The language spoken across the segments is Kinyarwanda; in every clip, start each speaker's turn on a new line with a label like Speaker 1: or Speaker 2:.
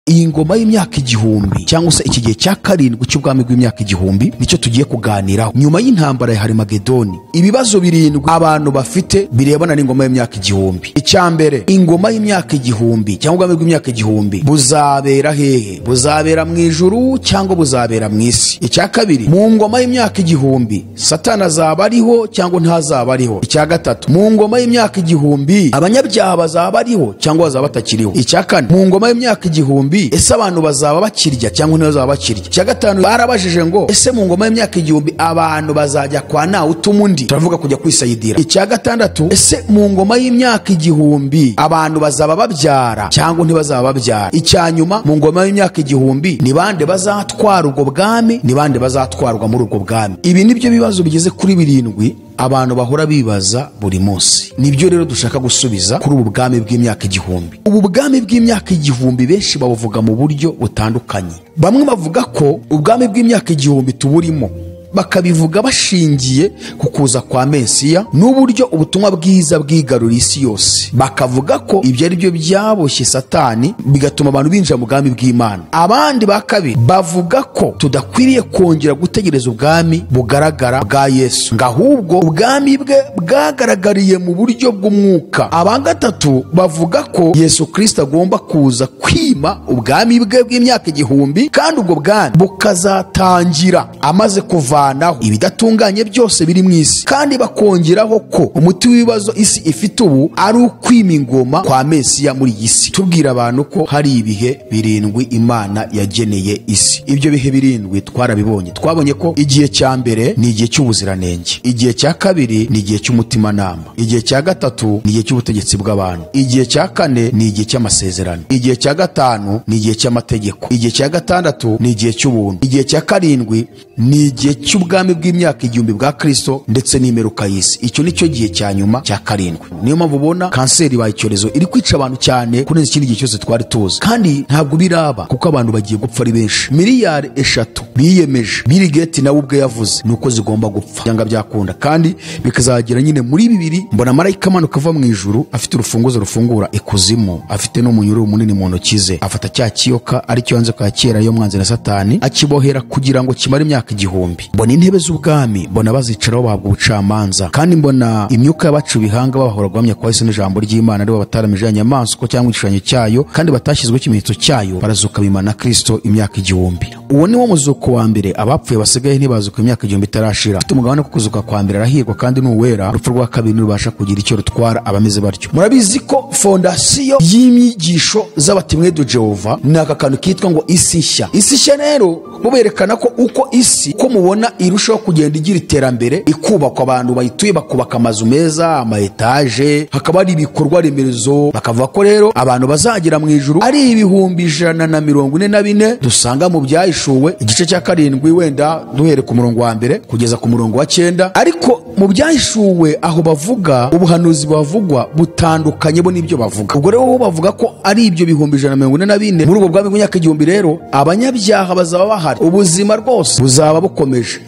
Speaker 1: Iyi ngoma y'imyaka 1000 cyangwa se iki gihe cya karindwi cy'ubwami bw'imyaka 1000 nicyo tugiye kuganiraho nyuma y'intambara ya Harimagedoni. Ibibazo birindwi abantu bafite birebana n'ingoma y'imyaka 1000. Icya mbere, ingoma y'imyaka 1000 cyangwa ubwami bw'imyaka 1000 buzabera hehe? Buzabera mu ijuru cyangwa buzabera mu isi? Icya kabiri, mu ngoma y'imyaka 1000 Satani azaba ariho cyangwa ntazaba ariho? Icya gatatu, mu ngoma y'imyaka 1000 abanyabyaha bazaba ariho cyangwa bazaba batakiriho? Icya kane, mu ngoma y'imyaka 1000 ese abantu bazaba bakirya cyangwa ntibazaba bakirya? Icya gatanu, barabajije ngo ese mu ngoma y'imyaka 1000 abantu bazajya kwa nawe utuma undi? Turavuga kujya kwisayidira. Icya gatandatu, ese mu ngoma y'imyaka 1000 abantu bazaba babyara cyangwa ntibazaba babyara? Icya nyuma, mu ngoma y'imyaka 1000 ni bande bazatwara ubwo bwami, ni bande bazatwarwa muri ubwo bwami? Ibi nibyo bibazo bigeze kuri birindwi abantu bahora bibaza buri munsi. Nibyo rero dushaka gusubiza kuri ubu bwami bw'imyaka 1000. Ubu bwami bw'imyaka 1000 benshi babuvuga mu buryo butandukanye. Bamwe bavuga ko ubwami bw'imyaka 1000 tuburimo, bakabivuga bashingiye ku kuza kwa Mesiya n'uburyo ubutumwa bwiza bwigarura isi yose. Bakavuga ko ibyo ari byo byaboshye Satani bigatuma abantu binjira mu bwami bw'Imana. Abandi ba kabiri bavuga ko tudakwiriye kongera gutegereza ubwami bugaragara bwa Yesu, ngo ahubwo ubwami bwe bwagaragariye mu buryo bw'umwuka. Aba gatatu bavuga ko Yesu Kristo agomba kuza kwima ubwami bwe bw'imyaka 1000, kandi ubwo bwami bukazatangira amaze kuva ibidatunganye byose biri mu isi, kandi bakongeraho ko umuti w'ibibazo isi ifite ubu ari ukwima ingoma kwa Mesiya muri iyi si. Tubwira abantu ko hari ibihe birindwi Imana yageneye isi. Ibyo bihe birindwi twarabibonye. Twabonye ko igihe cya mbere ni igihe cy'ubuziranenge, igihe cya kabiri ni igihe cy'umutimanama, igihe cya gatatu ni igihe cy'ubutegetsi bw'abantu, igihe cya kane ni igihe cy'amasezerano, igihe cya gatanu ni igihe cy'amategeko, igihe cya gatandatu ni igihe cy'ubuntu, igihe cya karindwi ni igihe cy'ubwami bw'imyaka 1000 bwa Kristo ndetse n'imperuka y'isi. Icyo nicyo gihe cya nyuma cya karindwi. Niyo mpamvu ubona kanseri ibaye icyorezo iri kwica abantu cyane kurenza ikindi gihe cyose twari tuzi, kandi ntabwo biraba kuko abantu bagiye gupfa ari benshi. Miliyari 3 biyemeje, Bill Gates nawe ubwe yavuze nuko zigomba gupfa byanga byakunda, kandi bikazagera nyine muri 2. Mbona marayika amanuka ava mu ijuru afite urufunguzo rufungura ikuzimu, afite n'umunyururu munini mu ntoki ze, afata cya kiyoka aricyo yanze kwa kera yo mwanzi na Satani, akibohera kugira ngo kimare imyaka 1000. Mbona intebe z'ubwami, mbona bazicaraho bahabwa ubucamanza, kandi mbona imyuka y'abacu bihanga babahora guhamya kwa Yesu n'ijambo ry'Imana, aribo bataramije inyamaswa cyangwa igishushanyo cyayo, kandi batashyizweho ikimenyetso cyayo, barazuka bimana na Kristo imyaka 1000. Uwo ni wo muzuko wa mbere. Abapfuye basigaye ntibazuka imyaka 1000 itarashira. Ufite umugabane wo kuzuka kwa mbere arahirwa kandi n'uwera. Urupfu rwa kabiri ntirubasha kugira icyo rutwara abameze batyo. Murabizi ko fondasiyo y'inyigisho z'abatimwe de Jehova ni aka kantu kitwa ngo isi nshya. Isi nshya rero bo berekana ko uko isi ko mubona irushaho kugenda igira iterambere, ikubakwa, abantu bayituye bakubaka amazu meza, ama etaje, hakaba hari ibikorwa remezo. Bakavuga ko rero abantu bazagera mu ijuru ari 144,000 dusanga mu byahishuwe igice cya 7, wenda duhere ku murongo wa mbere kugeza ku murongo wa 9. Ariko mu byahishuwe aho bavuga ubuhanuzi bavugwa butandukanye bo n'ibyo bavuga. Ubwo rero bo bavuga ko ari ibyo 144,000 muri ubwo bwami bw'imyaka 1000. Rero abanyabyaha bazaba bahari, ubuzima rwose buzaba bukomeje,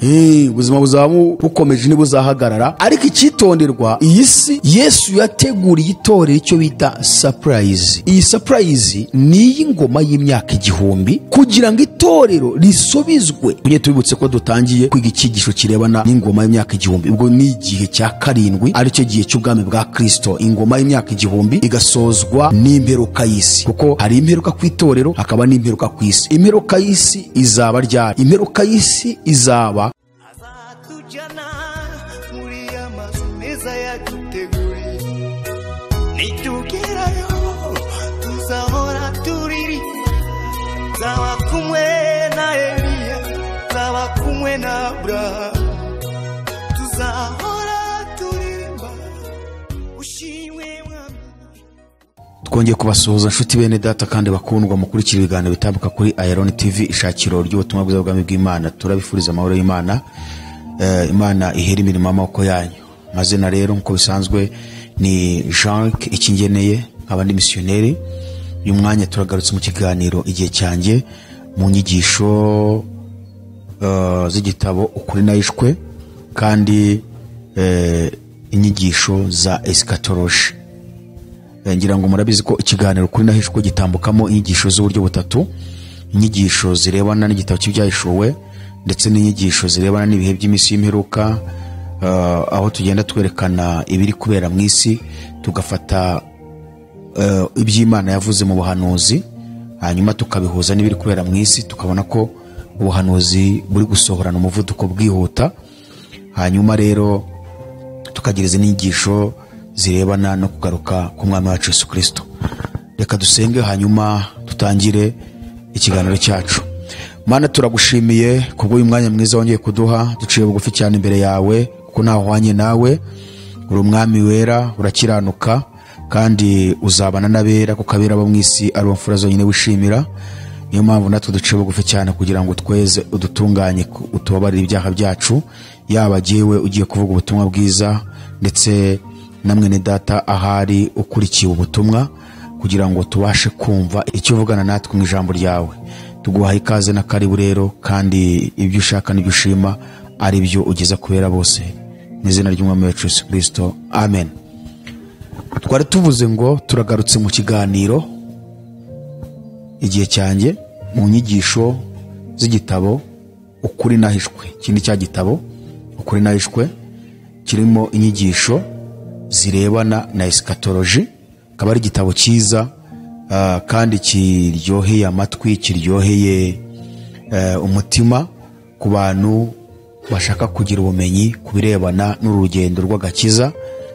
Speaker 1: ubuzima buzaba bukomeje ntibuzahagarara. Ariko icyitonderwa, iyi si Yesu yateguriye itorero icyo bita surprise. Iyi surprise ni iy'ingoma y'imyaka 1000 kugira ngo itorero risubizwe. Tujye tubibutse ko dutangiye kwiga icyigisho kirebana n'ingoma y'imyaka 1000. Ubwo ni igihe cya karindwi aricyo gihe cy'ubwami bwa Kristo. Ingoma y'imyaka 1000 igasozwa n'imperuka y'isi, kuko hari imperuka ku itorero hakaba n'imperuka ku isi. Imperuka y'isi izaba ryari? Imperuka y'isi izaba
Speaker 2: azatujyana muri amazu meza yaduteguriye, nitugerayo tuzahora turirimba, nzaba kumwe na Eliya, nzaba kumwe na Abrahamu, tuzahora turirimba ushimwe Mwami.
Speaker 1: Twongeye kubasuhuza nshuti bene data kandi bakundwa mukurikira ibiganiro bitambuka kuri Iron TV, ishakiro ry'ubutumwa bwiza bw'ubwami bw'Imana. Turabifuriza amahoro y'Imana. Imana ihera imirimo y'amaboko yanyu. Mazina rero nkuko bisanzwe ni Jean-Luc Ikingeneye, nkaba ndi misiyoneri. Uyu mwanya turagarutse mu kiganiro igihe cyanjye mu nyigisho z'igitabo Ukuri Nahishwe, kandi inyigisho za eschatology. Ngira ngo murabizi ko ikiganiro Ukuri Nahishwe gitambukamo inyigisho z'uburyo butatu: inyigisho zirebana n'igitabo cy'Ibyahishuwe, ndetse n'inyigisho zirebana n'ibihe by'iminsi y'imperuka, aho tugenda twerekana ibiri kubera mu isi, tugafata iby'Imana yavuze mu buhanuzi, hanyuma tukabihuza n'ibiri kubera mu isi, tukabona ko ubuhanuzi buri gusohorana umuvuduko bwihuta. Hanyuma rero tukagira izi nyigisho zirebana no kugaruka k'Umwami wacu Yesu Kristo. Reka dusenge hanyuma dutangire ikiganiro cyacu. Mana, turagushimiye kubw'uyu mwanya mwiza wongeye kuduha. Duciye bugufi cyane imbere yawe, kuko ntawuhwanye nawe. Uri Umwami wera, urakiranuka, kandi uzabana n'abera, kuko abera bo mu isi ari bo mfura zonyine wishimira. Niyo mpamvu natwe duciye bugufi cyane kugira ngo tweze, udutunganye, utubabarire ibyaha byacu, yaba jyewe ugiye kuvuga ubutumwa bwiza, ndetse na mwene data ahari ukurikiye ubutumwa, kugira ngo tubashe kumva icyo uvugana natwe mu ijambo ryawe. Tuguhaye ikaze na karibu rero, kandi ibyo ushaka n'ibyo ushima ari byo ugeza kubera bose, mu izina ry'Umwami wacu Yesu Kristo, amen. Twari tuvuze ngo turagarutse mu kiganiro Igihe Cyanjye, mu nyigisho z'igitabo Ukuri Nahishwe. Iki ni cya gitabo Ukuri Nahishwe, kirimo inyigisho zirebana na eschatology. Akaba ari igitabo cyiza kandi kiryoheye amatwi, kiryoheye umutima ku bantu bashaka kugira ubumenyi ku birebana n'urugendo rw'agakiza,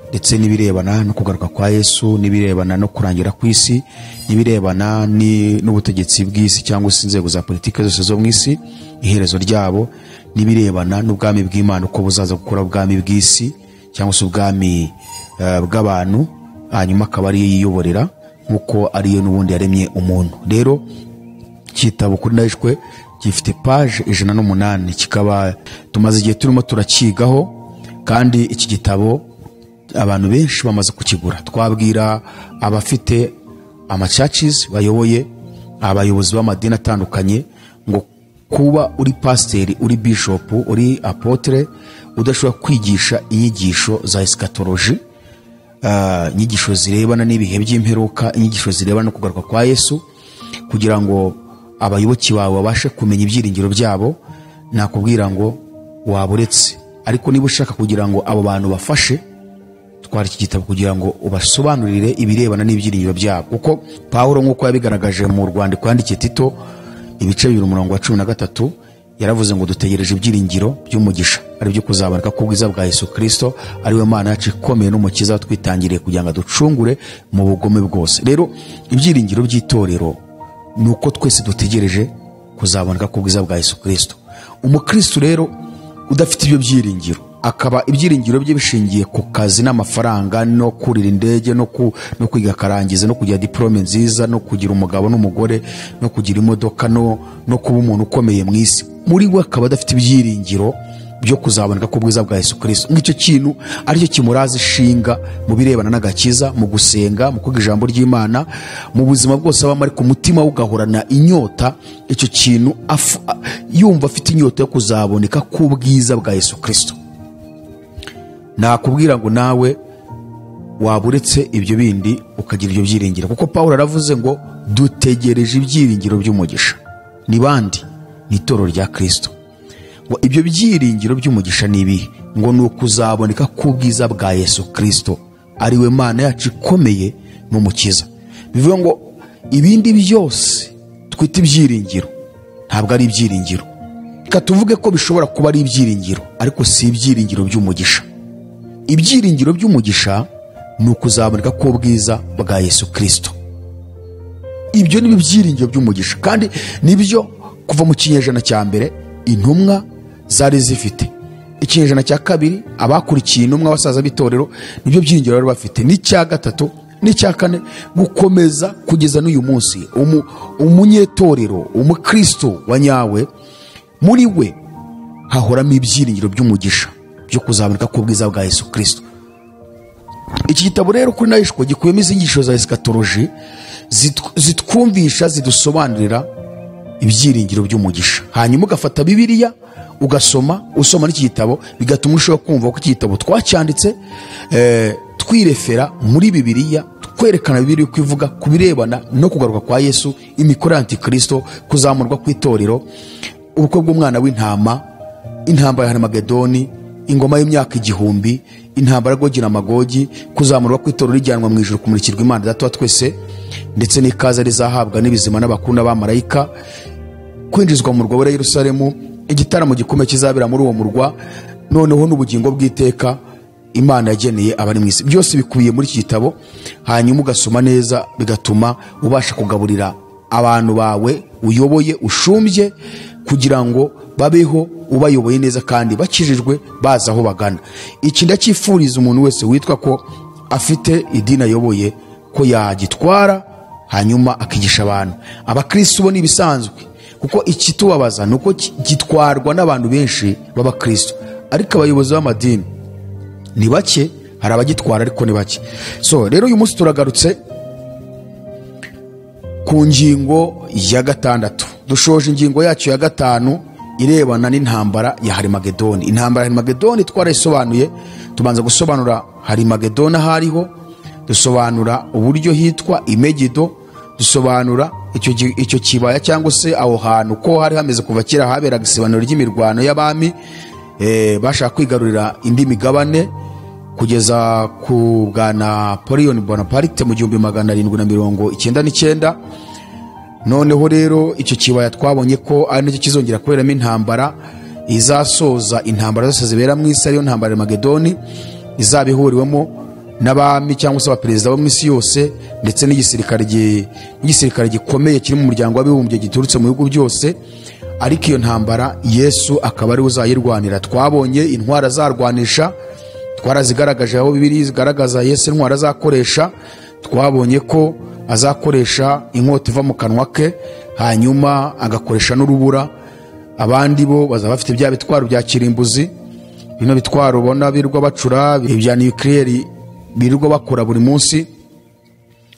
Speaker 1: ndetse n'ibirebana no kugaruka kwa Yesu, n'ibirebana no kurangira kw'isi, n'ibirebana n'ubutegetsi bw'isi cyangwa se inzego za politiki zose zo mu isi, iherezo ryabo, n'ibirebana n'ubwami bw'Imana, uko buzaza gukora ubwami bw'isi cyangwa se ubwami bw'abantu, hanyuma akaba ariyo yiyoborera nk'uko ariyo n'ubundi yaremye umuntu. Rero igitabo Ukuri Nahishwe gifite page 108, kikaba tumaze igihe turimo turakigaho, kandi iki gitabo abantu benshi bamaze kukigura. Twabwira abafite ama churches bayoboye, abayobozi b'amadini atandukanye, ngo kuba uri pasiteri, uri bishop, uri apôtre, udashobora kwigisha inyigisho za eschatology, inyigisho zirebana n'ibihe by'imperuka, inyigisho zirebana no kugaruka kwa Yesu, kugira ngo abayoboke bawe babashe kumenya ibyiringiro byabo, nakubwira ngo waba uretse. Ariko niba ushaka kugira ngo abo bantu bafashe, twara iki gitabo kugira ngo ubasobanurire ibirebana n'ibyiringiro byabo. Kuko Pawulo, nk'uko yabigaragaje mu rwandiko yandikiye Tito, ibice 2 umurongo wa 13, yaravuze ngo dutegereje ibyiringiro by'umugisha, ari byo kuzaboneka k'ubwiza bwa Yesu Kristo, ari we Mana yacu ikomeye n'Umukiza twitangiriye kugira ngo aducungure mu bugome bwose. Rero ibyiringiro by'itorero ni uko twese dutegereje kuzaboneka k'ubwiza bwa Yesu Kristo. Umukristo rero udafite ibyo byiringiro, akaba ibyiringiro bye bishingiye ku kazi n'amafaranga, no kurira indege, no kwiga akarangiza, no kugira diplome nziza, no kugira umugabo n'umugore, no kugira imodoka, no kuba umuntu ukomeye mu isi, muri we akaba adafite ibyiringiro byo kuzaboneka k'ubwiza bwa Yesu Kristo, nk'icyo kintu aricyo kimuraza ishinga mu birebana n'agakiza, mu gusenga, mu kwiga ijambo ry'Imana, mu buzima bwose abamo, ariko umutima we ugahorana inyota, icyo kintu yumva afite inyota yo kuzaboneka k'ubwiza bwa Yesu Kristo, nakubwira ngo nawe waba uretse ibyo bindi ukagira ibyo byiringiro. Kuko Pawulo aravuze ngo dutegereje ibyiringiro by'umugisha. Ni bandi? Ni itorero rya Kristo. Ngo ibyo byiringiro by'umugisha ni ibihe? Ngo ni ukuzaboneka k'ubwiza bwa Yesu Kristo, ari we Mana yacu ikomeye n'Umukiza. Bivuga ngo ibindi byose twita ibyiringiro ntabwo ari ibyiringiro. Reka tuvuge ko bishobora kuba ari ibyiringiro, ariko si ibyiringiro by'umugisha. Ibyiringiro by'umugisha ni ukuzaboneka k'ubwiza bwa Yesu Kristo. Ibyo ni ibyiringiro by'umugisha, kandi nibyo kuva mu kinyejana cya mbere intumwa zari zifite. Ikinyejana cya kabiri abakurikiye intumwa, abasaza b'itorero, nibyo byiringiro bari bafite. N'icya gatatu n'icya kane, gukomeza kugeza n'uyu munsi, umunyetorero, umukristo wa nyawe, muri we hahoramo ibyiringiro by'umugisha byo kuzaboneka k'ubwiza bwa Yesu Kristo. Iki gitabo rero Ukuri Nahishwe gikubiyemo izinyigisho za eschatology zitwumvisha, zidusobanurira ibyiringiro by'umugisha. Hanyuma ugafata Bibiliya ugasoma, usoma n'iki gitabo, bigatuma ushobora kumva ko iki gitabo twacyanditse, Twirefera muri Bibiliya, twerekana Bibiliya uko ivuga ku birebana no kugaruka kwa Yesu, imikorere ya Antikristo, kuzamurwa kw'itorero, ubukwe bw'umwana w'intama, intambara ya Harimagedoni, ingoma y'imyaka 1000, intambara ya Gogi na Magogi, kuzamurwa kw'itorero rijyanwa mu ijuru kumurikirwa Imana Data wa twese, ndetse n'ikaze rizahabwa n'ibizima n'abakuru n'abamarayika, kwinjizwa mu murwa wera Yerusalemu, igitaramo gikomeye kizabera muri uwo murwa, noneho n'ubugingo bw'iteka Imana yageneye abari mu isi. Byose bikubiye muri iki gitabo, hanyuma ugasoma neza, bigatuma ubasha kugaburira abantu bawe uyoboye, ushumbye, kugira ngo babeho ubayoboye neza kandi bakijijwe, bazi aho bagana. Iki ndacyifuriza umuntu wese witwa ko afite idini ayoboye ko yagitwara, hanyuma akigisha abantu. Abakristo bo ni ibisanzwe, kuko ikitubabaza ni uko gitwarwa n'abantu benshi b'abakristo, ariko abayobozi b'amadini ni bake, hari abagitwara ariko ni bake. So rero uyu munsi turagarutse ku ngingo ya 6. Dushoje ingingo yacu ya 5 irebana n'intambara ya Harimagedoni. Intambara ya Harimagedoni twarayisobanuye, tubanza gusobanura Harimagedoni aho ariho, dusobanura uburyo hitwa Imegido, dusobanura icyo kibaya cyangwa se aho hantu ko hari hameze kuva kera, haberaga isibaniro ry'imirwano y'abami, bashaka kwigarurira indi migabane kugeza ku bwa Napoleon Bonaparte mu 1799. Noneho rero icyo kibaya twabonye ko ari nacyo kizongera kuberamo intambara izasoza intambara zose zibera mu isi, ariyo ntambara ya Harimagedoni, izaba ihuriwemo n'abami cyangwa se abaperezida bo mu isi yose, ndetse n'igisirikare gikomeye kiri mu muryango w'abibumbye giturutse mu bihugu byose. Ariko iyo ntambara Yesu akaba ari we uzayirwanira. Twabonye intwaro azarwanisha, twarazigaragaje aho Bibiliya igaragaza Yesu intwaro azakoresha. Twabonye ko azakoresha inkota iva mu kanwa ke, hanyuma agakoresha n'urubura. Abandi bo bazaba bafite bya bitwaro bya kirimbuzi, bino bitwaro ubona birirwa bacura, ibya nuclear birirwa bakora buri munsi,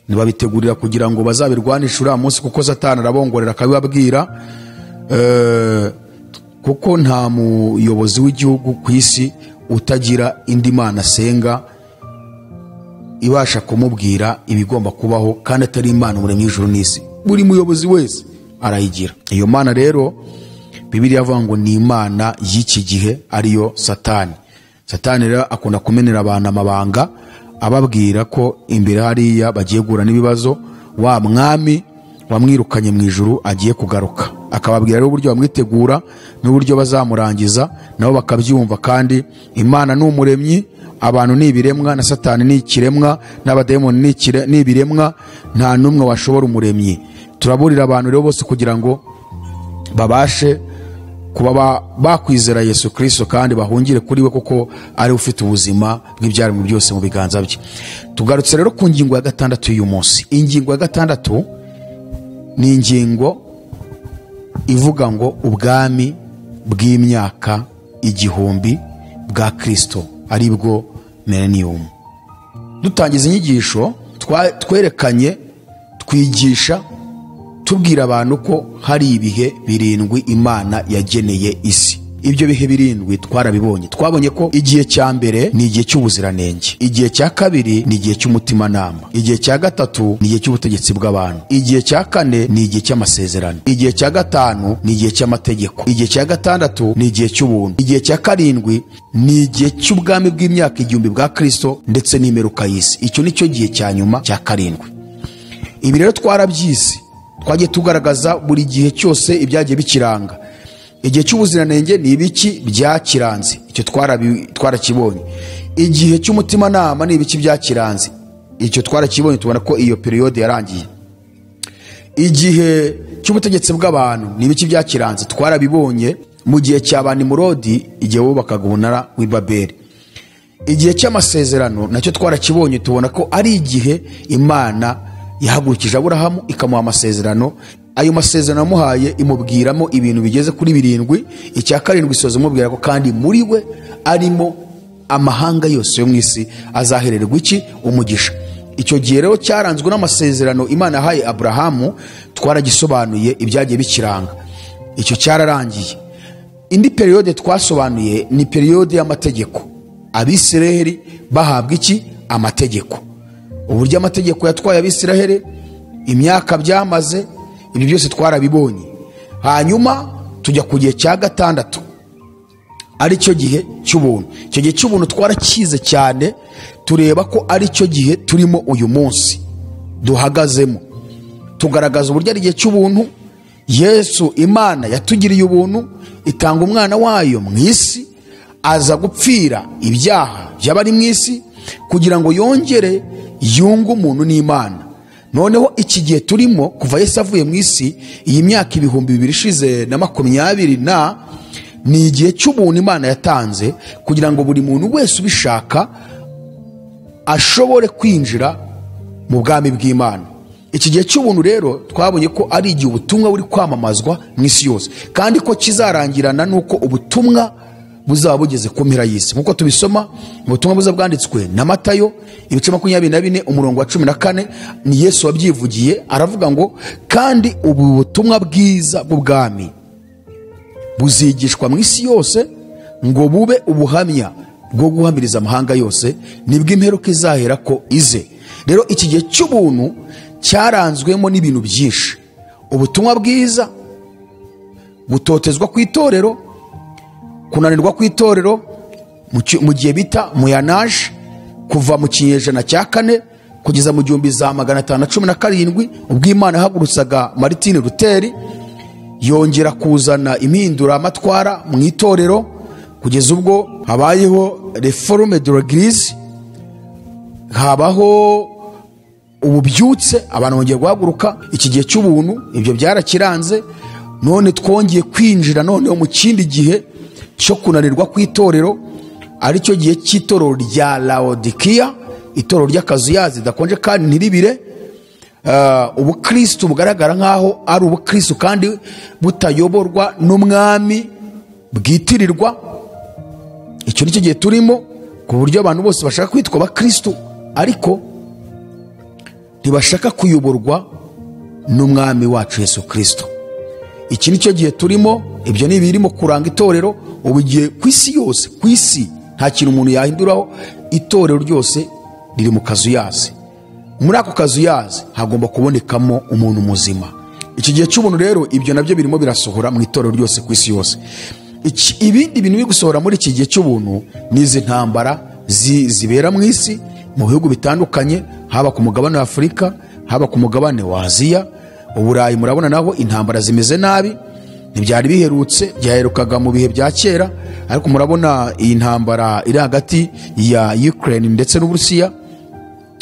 Speaker 1: ntibabitegurira kugira ngo bazabirwanishe uriya munsi, kuko Satani arabongorera akabibabwira. Kuko nta muyobozi w'igihugu ku isi utagira indi mana asenga ibasha kumubwira ibigomba kubaho, kandi atari Imana umuremyi w'ijuru n'isi. Buri muyobozi wese arayigira. Iyo mana rero Bibiliya ivuga ngo ni Imana y'iki gihe, ariyo Satani. Satani rero akunda kumenera abantu amabanga, ababwira ko imbere hariya bagiye guhura n'ibibazo, wa mwami wamwirukanye mu ijuru agiye kugaruka, akababwira rero uburyo bamwitegura n'uburyo bazamurangiza, nabo bakabyumva. Kandi Imana ni umuremyi, abantu ni ibiremwa, na Satani ni ikiremwa, n'abadayimoni ni ibiremwa, nta n'umwe washobora umuremyi. Turaburira abantu rero bose kugira ngo babashe kuba bakwizera Yesu Kristo kandi bahungire kuri we, kuko ari ufite ubuzima bw'ibyaremwe byose mu biganza bye. Tugarutse rero ku ngingo ya 6 y'uyu munsi. Ingingo ya 6 ni ingingo ivuga ngo ubwami bw'imyaka 1000 bwa Kristo, aribwo millennium. Dutangiza inyigisho twerekanye, twigisha, tubwira abantu ko hari ibihe 7 Imana yageneye isi. Ibyo bihe 7 twarabibonye. Twabonye ko igihe cya mbere ni igihe cy'ubuziranenge, igihe cya kabiri ni igihe cy'umutimanama, igihe cya gatatu ni igihe cy'ubutegetsi bw'abantu, igihe cya kane ni igihe cy'amasezerano, igihe cya gatanu ni igihe cy'amategeko, igihe cya gatandatu ni igihe cy'ubuntu, igihe cya karindwi ni igihe cy'ubwami bw'imyaka 1000 bwa Kristo ndetse n'imperuka y'isi. Icyo ni cyo gihe cya nyuma cya karindwi. Ibi rero twarabyise, twagiye tugaragaza buri gihe cyose ibyagiye bikiranga. Igihe cy'ubuziranenge ni ibiki byakiranze, icyo twarakibonye. Igihe cy'umutimanama ni ibiki byakiranze, icyo twarakibonye, tubona ko iyo periode yarangiye. Igihe cy'ubutegetsi bw'abantu ni ibiki byakiranze, twarabibonye mu gihe cya ba Nimurodi, igihe bubakaga umunara w'i Babeli. Igihe cy'amasezerano nacyo twarakibonye, tubona ko ari igihe Imana yahagurukije Aburahamu ikamuha amasezerano. Ayo masezerano amuhaye imubwiramo ibintu bigeze kuri 7. Icya karindwi isoza imubwira ko kandi muri we arimo amahanga yose yo mu isi azahererwa iki? Umugisha. Icyo gihe rero cyaranzwe n'amasezerano Imana yahaye Aburahamu, twaragisobanuye ibyagiye bikiranga. Icyo cyararangiye. Indi periode twasobanuye ni periode y'amategeko. Abisiraheli bahabwa iki? amategeko, uburyo amategeko yatwaye Abisiraheli, imyaka byamaze, ibyo byose twarabibonye. Hanyuma tujya ku gihe cya gatandatu, ari cyo gihe cy'ubuntu. Icyo gihe cy'ubuntu twarakize cyane, tureba ko ari cyo gihe turimo uyu munsi duhagazemo, tugaragaza uburyo ari igihe cy'ubuntu. Yesu Imana yatugiriye ubuntu, itanga umwana wayo mu isi, aza gupfira ibyaha by'abari mu isi kugira ngo yongere yunge umuntu n'Imana. Noneho iki gihe turimo kuva Yesu avuye mu isi, iyi myaka 2024, ni igihe cy'ubuntu Imana yatanze kugira ngo buri muntu wese ubishaka ashobore kwinjira mu bwami bw'Imana. Iki gihe cy'ubuntu rero twabonye ko ari igihe ubutumwa buri kwamamazwa mu isi yose, kandi ko kizarangirana n'uko ubutumwa buzaba bugeze ku mpera y'isi, nk'uko tubisoma mu butumwa buza bwanditswe na Matayo ibice 24 umurongo wa 14. Ni Yesu wabyivugiye, aravuga ngo kandi ubu butumwa bwiza bw'ubwami buzigishwa mu isi yose ngo bube ubuhamya bwo guhamiriza amahanga yose, nibwo imperuka izahera ko ize. Rero iki gihe cy'ubuntu cyaranzwemo n'ibintu byinshi: ubutumwa bwiza, gutotezwa kw'itorero, kunanirwa kw'itorero mu gihe bita muyanaje, kuva mu kinyejana cya 4 kugeza mu 1517, ubwo Imana yahagurutsaga Martin Luther, yongera kuzana impinduramatwara mu itorero, kugeza ubwo habayeho Reforme de l'Eglise, habaho ububyutse, abantu bongeye guhaguruka. Iki gihe cy'ubuntu ibyo byarakiranze. None twongeye kwinjira noneho mu kindi gihe cyo kunanirwa kw'itorero, aricyo gihe cy'itorero rya Laodikiya, itorero ry'akazuyazi ridakonje kandi ntiribire. Ubukristo bugaragara nkaho ari ubukristo kandi butayoborwa n'umwami bwitirirwa. Icyo nicyo gihe turimo, ku buryo abantu bose bashaka kwitwa abakristo ariko ntibashaka kuyoborwa n'umwami wacu Yesu Kristo. Iki nicyo gihe turimo, ibyo ni ibirimo kuranga itorero ubu gihe ku isi yose. Ku isi nta kintu umuntu yahinduraho, itorero ryose riri mu kazuyazi. Muri ako kazuyazi hagomba kubonekamo umuntu muzima. Iki gihe cy'ubuntu rero ibyo nabyo birimo birasohora mu itorero ryose ku isi yose. Ibindi bintu biri gusohora muri iki gihe cy'ubuntu ni izi ntambara zibera mu isi, mu bihugu bitandukanye, haba ku mugabane wa Afurika, haba ku mugabane wa Aziya, Uburayi. Murabona naho intambara zimeze nabi, ntibyari biherutse, byaherukaga mu bihe bya kera, ariko murabona iyi ntambara iri hagati ya Ukraine ndetse n'Uburusiya,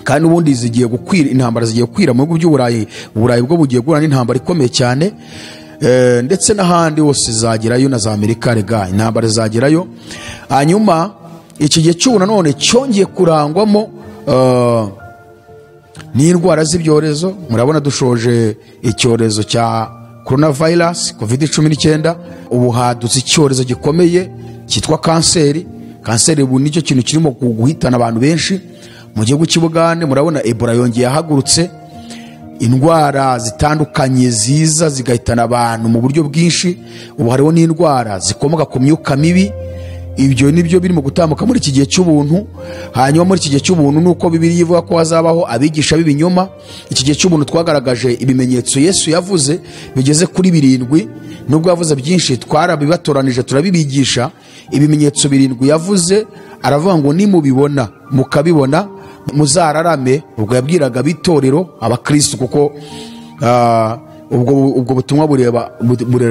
Speaker 1: kandi ubundi zigiye gukwira, intambara zigiye gukwira mu bihugu by'Uburayi. Uburayi bwo bugiye guhura n'intambara ikomeye cyane, ndetse n'ahandi hose zagerayo, na za Amerika rega intambara zagerayo. Hanyuma iki gihe cy'ubu nanone cyongeye kurangwamo n'indwara z'ibyorezo. Murabona dushoje icyorezo cya coronavirus COVID-19, ubu hadutse icyorezo gikomeye cyitwa kanseri. Kanseri ubu nicyo kintu kirimo guhitana abantu benshi mu gihugu cy'Ubugande. Murabona Ebola yongeye yahagurutse, indwara zitandukanye ziza zigahitana abantu mu buryo bwinshi. Ubu hariho n'indwara zikomoka ku myuka mibi. Ibyo nibyo birimo gutambuka muri iki gihe cy'ubuntu. Hanyuma muri iki gihe cy'ubuntu nuko Bibiliya ivuga ko hazabaho abigisha b'ibinyoma. Iki gihe cy'ubuntu twagaragaje ibimenyetso Yesu yavuze bigeze kuri 7, nubwo yavuze byinshi twarabibatoranije turabibigisha. Ibimenyetso 7 yavuze, aravuga ngo nimubibona mukabibona muzararame. Ubwo yabwiraga abitorero abakristo, kuko ubwo butumwa bureba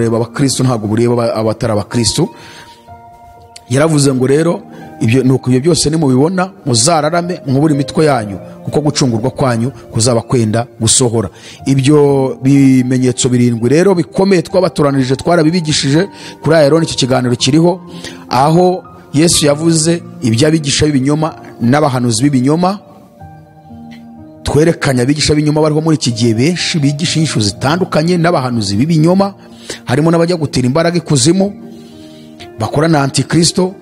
Speaker 1: abakristo, ntabwo bureba abatari abakristo. Yaravuze ngo rero ibyo nuko ibyo byose nimubibona muzararame, mwubure imitwe yanyu, kuko gucungurwa kwanyu kuzaba kwenda gusohora. Ibyo bimenyetso 7 rero bikomeye twabatoranije, twarabibigishije kuri Aaron. Iki kiganiro kiriho aho Yesu yavuze iby'abigisha b'ibinyoma n'abahanuzi b'ibinyoma. Twerekanye abigisha b'ibinyoma bariho muri iki gihe benshi, bigisha inyigisho zitandukanye n'abahanuzi b'ibinyoma, harimo n'abajya gutera imbaraga ikuzimu, bakora na antikristo.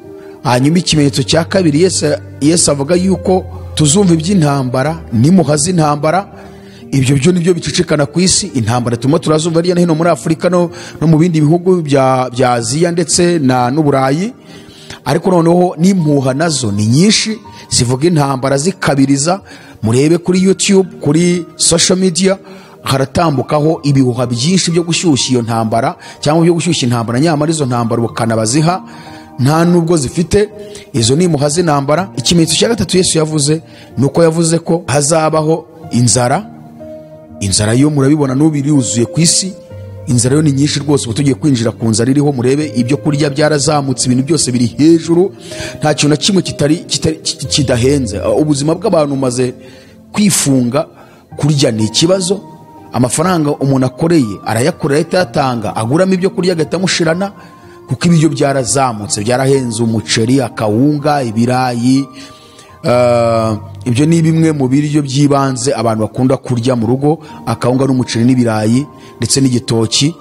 Speaker 1: Hanyuma ikimenyetso cya 2, Yesu avuga yuko tuzumva iby'intambara nimuhaza intambara. Ibyo byo nibyo bicicikana ku isi. Intambara turimo turazumva hirya no hino muri Afurika no mu bindi bihugu bya Aziya ndetse n'Uburayi. Ariko noneho n'impuha nazo ni nyinshi zivuga intambara zikabiriza. Murebe kuri YouTube, kuri social media, haratambukaho ibihuha byinshi byo gushyushya iyo ntambara cyangwa byo gushyushya intambara, nyamara izo ntambara ubukana baziha nta nubwo zifite. Izo ni impuha z'intambara. Ikimenyetso cya gatatu Yesu yavuze ni uko yavuze ko hazabaho inzara. Inzara yo murabibona n'ubu iruzuye ku isi, inzara yo ni nyinshi rwose. Ubu tugiye kwinjira ku nzara iriho, murebe ibyo kurya byarazamutse, ibintu byose biri hejuru, nta kintu na kimwe kitari kidahenze. Ubuzima bw'abantu bumaze kwifunga, kurya ni ikibazo. Amafaranga umuntu akoreye arayakorera ahita ayatanga, aguramo ibyo kurya agahita amushirana, kuko ibiryo byarazamutse, byarahenze. Umuceri, akawunga, ibirayi, ibyo ni bimwe mu biryo by'ibanze abantu bakunda kurya mu rugo, akawunga n'umuceri n'ibirayi ndetse n'igitoki.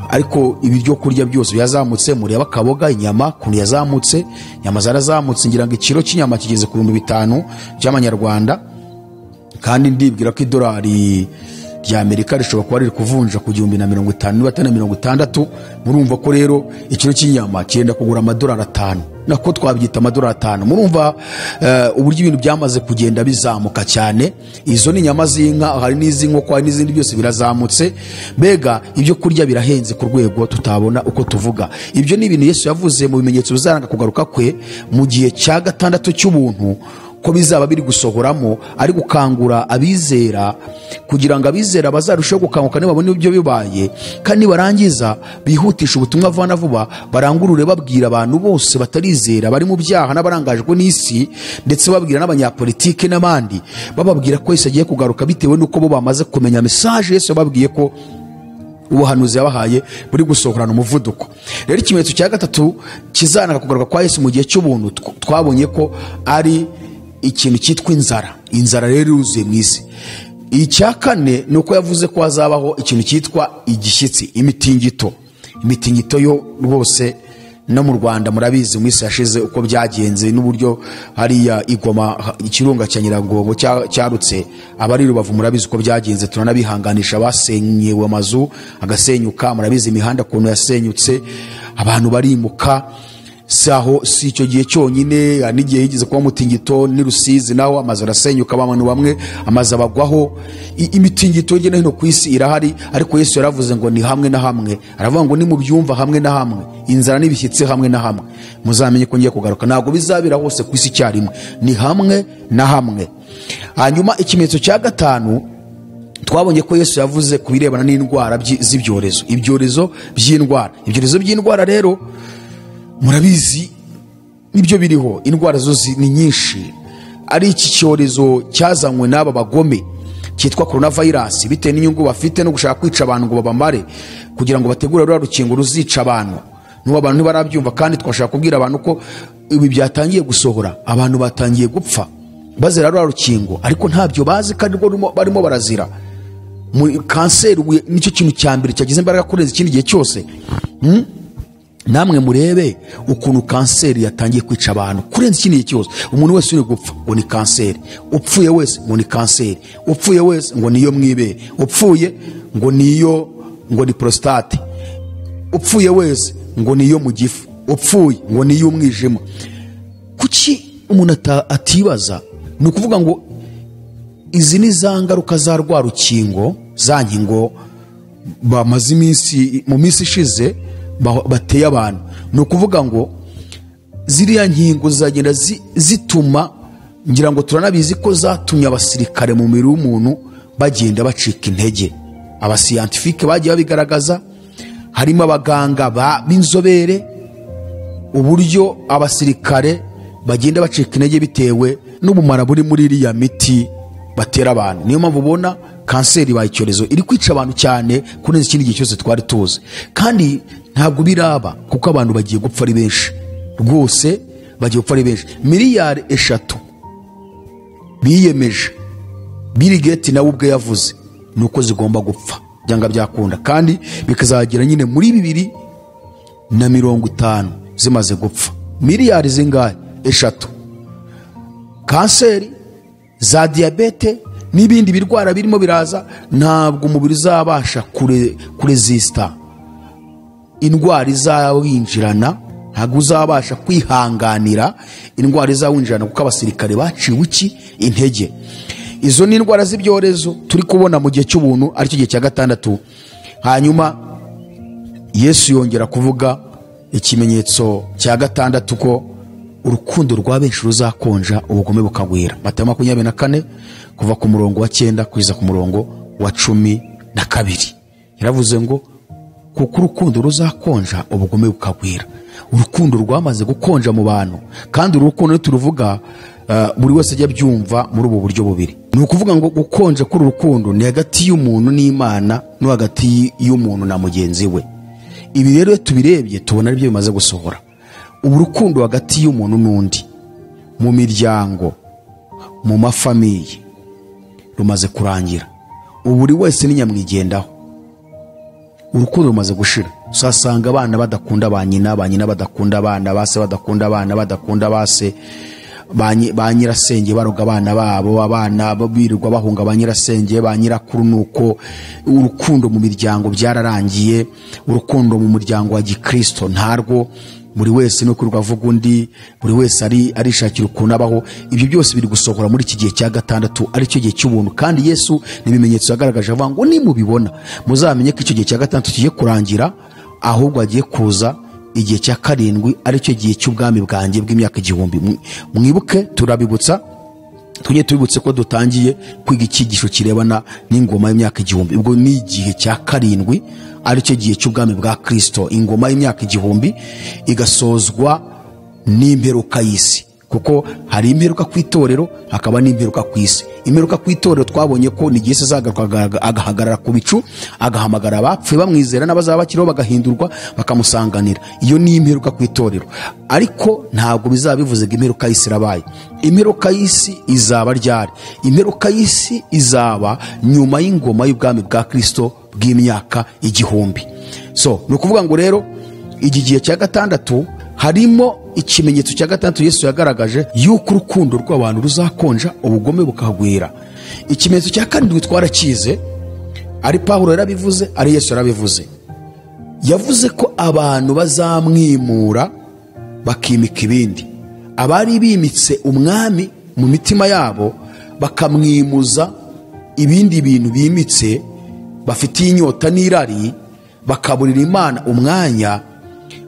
Speaker 1: Ariko ibiryo kurya byose byazamutse. Mureba akaboga, inyama ukuntu yazamutse, inyama zarazamutse, ngira ngo ikiro cy'inyama kigeze ku 5000 by'amanyarwanda, kandi ndibwira ko idolari rya Amerika rishobora kuba riri kuvunja ku 1050 niba atari na 60. Murumva ko rero ikiro cy'inyama kirenda kugura amadolari 5, nako twabyita amadolari 5. Murumva uburyo ibintu byamaze kugenda bizamuka cyane. Izo ni inyama z'inka, hari n'iz'inkoko, hari n'izindi, byose birazamutse. Mbega ibyo kurya birahenze ku rwego tutabona uko tuvuga. Ibyo ni ibintu Yesu yavuze mu bimenyetso bizaranga kugaruka kwe mu gihe cya gatandatu cy'ubuntu, ko bizaba biri gusohoramo, ari gukangura abizera kugira ngo abizera bazarusheho gukanguka nibabona ibyo bibaye, kandi nibarangiza bihutisha ubutumwa vuba na vuba, barangurure babwira abantu bose batarizera, bari mu byaha n'abarangajwe n'isi, ndetse babwira n'abanyapolitike n'abandi, bababwira ko Yesu agiye kugaruka, bitewe n'uko bo bamaze kumenya message Yesu yababwiye ko ubuhanuzi yabahaye buri gusohorana umuvuduko. Rero ikimenyetso cya gatatu kizanaka kugaruka kwa Yesu mu gihe cy'ubuntu, twabonye ko ari ikintu cyitwa inzara. Inzara rero iruzuye mu isi. Icya kane ni uko yavuze ko hazabaho ikintu cyitwa igishyitsi, imitingito. Imitingito yo rwose no mu Rwanda murabizi mu isi yashize uko byagenze, n'uburyo hariya igoma ikirunga cya Nyiragongo cyarutse, abari Rubavu murabizi uko byagenze, turanabihanganisha basenyewe amazu agasenyuka, murabizi imihanda ukuntu yasenyutse, abantu barimuka. Saho si icyo gihe cyonyine, n'igihe higeze kuba umutingito ni Rusizi naho amazu arasenyuka, abantu bamwe amazu abagwaho. Imitingito hirya no hino ku isi irahari, ariko Yesu yaravuze ngo ni hamwe na hamwe, aravuga ngo nimubyumva hamwe na hamwe, inzara n'ibishyitsi hamwe na hamwe, muzamenye ko ngiye kugaruka. Ntabwo bizabira hose ku isi icyarimwe, ni hamwe na hamwe. Hanyuma ikimenyetso cya gatanu twabonye ko Yesu yavuze ku birebana n'indwara z'ibyorezo, ibyorezo by'indwara. Ibyorezo by'indwara rero murabizi nibyo biriho, indwara zo ni nyinshi. Ari iki cyorezo cyazanywe n'aba bagome cyitwa coronavirus, bitewe n'inyungu bafite no gushaka kwica abantu ngo babamare, kugira ngo bategure ruriya rukingo ruzica abantu. N'ubu abantu ntibarabyumva, kandi twashaka kubwira abantu ko ibi byatangiye gusohora, abantu batangiye gupfa bazira ruriya rukingo, ariko ntabyo bazi kandi rwo barimo barazira. Kanseri nicyo kintu cya mbere cyagize imbaraga kurenza ikindi gihe cyose. Namwe murebe ukuntu kanseri yatangiye kwica abantu kurenza ikindi gihe cyose. Umuntu wese uri gupfa ngo ni kanseri, upfuye wese ngo ni kanseri, upfuye wese ngo niyo mwibere, upfuye ngo niyo ngo ni prostate, upfuye wese ngo niyo mu gifu, upfuye ngo niyo umwijima. Kuki umuntu atibaza? Ni ukuvuga ngo izi ni za ngaruka za rwa rukingo, za nkingo bamaze iminsi mu minsi ishize bateye abantu. Ni ukuvuga ngo ziriya nkingo zagenda zituma, ngira ngo turanabizi ko zatumye abasirikare mu mubiri w'umuntu bagenda bacika intege. Abasiyantifike bagiye babigaragaza, harimo abaganga b'inzobere, uburyo abasirikare bagenda bacika intege bitewe n'ubumara buri muri iriya miti batera abantu. Niyo mpamvu ubona kanseri ibaye icyorezo iri kwica abantu cyane kurenza ikindi gihe cyose twari tuzi, kandi ntabwo biraba kuko abantu bagiye gupfa ari benshi rwose, bagiye gupfa ari benshi. Miliyari 3 biyemeje, Bill Gates nawe ubwe yavuze nuko zigomba gupfa byanga byakunda, kandi bikazagera nyine muri 2050 zimaze gupfa. Miliyari zingahe? 3. Kanseri za diyabete n'ibindi birwara birimo biraza, ntabwo umubiri uzabasha kurezista indwara izawinjirana. Ntabwo uzabasha kwihanganira indwara izawinjirana, kuko abasirikare baciwe iki intege. Izo ni indwara z'ibyorezo turi kubona mu gihe cy'ubuntu, aricyo gihe cya gatandatu. Hanyuma Yesu yongera kuvuga ikimenyetso cya gatandatu, ko urukundo rwa benshi ruzakonja, ubugome bukagwira. Matayo 24 kuva ku murongo wa 9 kugeza ku murongo wa 12. Yaravuze ngo kuko urukundo ruzakonja, ubugome bukagwira. Urukundo rwamaze gukonja mu bantu, kandi urukundo turuvuga buri wese ajya abyumva muri ubu buryo bubiri. Ni ukuvuga ngo gukonja kuri urukundo ni hagati y'umuntu n'Imana, no hagati y'umuntu na mugenzi we. Ibi rero tubirebye tubona aribyo bimaze gusohora. Ubu rukundo hagati y'umuntu n'undi, mu miryango, mu mafamiye, rumaze kurangira. Ubu buri wese ni nyamwigendaho. Urukundo rumaze gushira. Usasanga abana badakunda ba nyina, ba nyina badakunda abana, base badakunda abana, badakunda base, ba nyirasenge baroga abana babo, abana birirwa bahunga ba nyirasenge, ba nyirakuru. Nuko urukundo mu miryango byararangiye. Urukundo mu muryango wa Gikristo ntarwo, buri wese no kurirwa avuga undi, buri wese arishakira ukuntu abaho. Ibyo byose biri gusohora muri iki gihe cya gatandatu, aricyo gihe cy'ubuntu. Kandi Yesu n'ibimenyetso yagaragaje avuga ngo nimubibona muzamenye ko icyo gihe cya gatandatu kigiye kurangira, ahubwo hagiye kuza igihe cya karindwi, aricyo gihe cy'ubwami bwanjye bw'imyaka igihumbi. Mwibuke, turabibutsa, tujye tubibutse ko dutangiye kwiga icyigisho kirebana n'ingoma y'imyaka igihumbi. Ubwo ni igihe cya karindwi, aricyo gihe cy'ubwami bwa Kristo. Ingoma y'imyaka igihumbi igasozwa n'imperuka y'isi, kuko hari imperuka ku itorero, hakaba n'imperuka ku isi. Imperuka ku itorero twabonye ko ni igihe azagaruka agahagarara ku bicu, agahamagara abapfuye bamwizera n'abazaba bakiriho bagahindurwa bakamusanganira. Iyo ni imperuka ku itorero, ariko ntabwo bizaba bivuze ngo imperuka y'isi irabaye. Imperuka y'isi izaba ryari? Imperuka y'isi izaba nyuma y'ingoma y'ubwami bwa Kristo bw'imyaka igihumbi. So ni ukuvuga ngo rero iki gihe cya gatandatu harimo ikimenyetso cya gatandatu Yesu yagaragaje, yuko urukundo rw'abantu ruzakonja, ubugome bukagwira. Ikimenyetso cya karindwi twarakize, ari Pawulo yarabivuze, ari Yesu yarabivuze. Yavuze ko abantu bazamwimura bakimika ibindi. Abari bimitse umwami mu mitima yabo bakamwimuza ibindi bintu bimitse, bafitiye inyota n'irari, bakaburira Imana umwanya,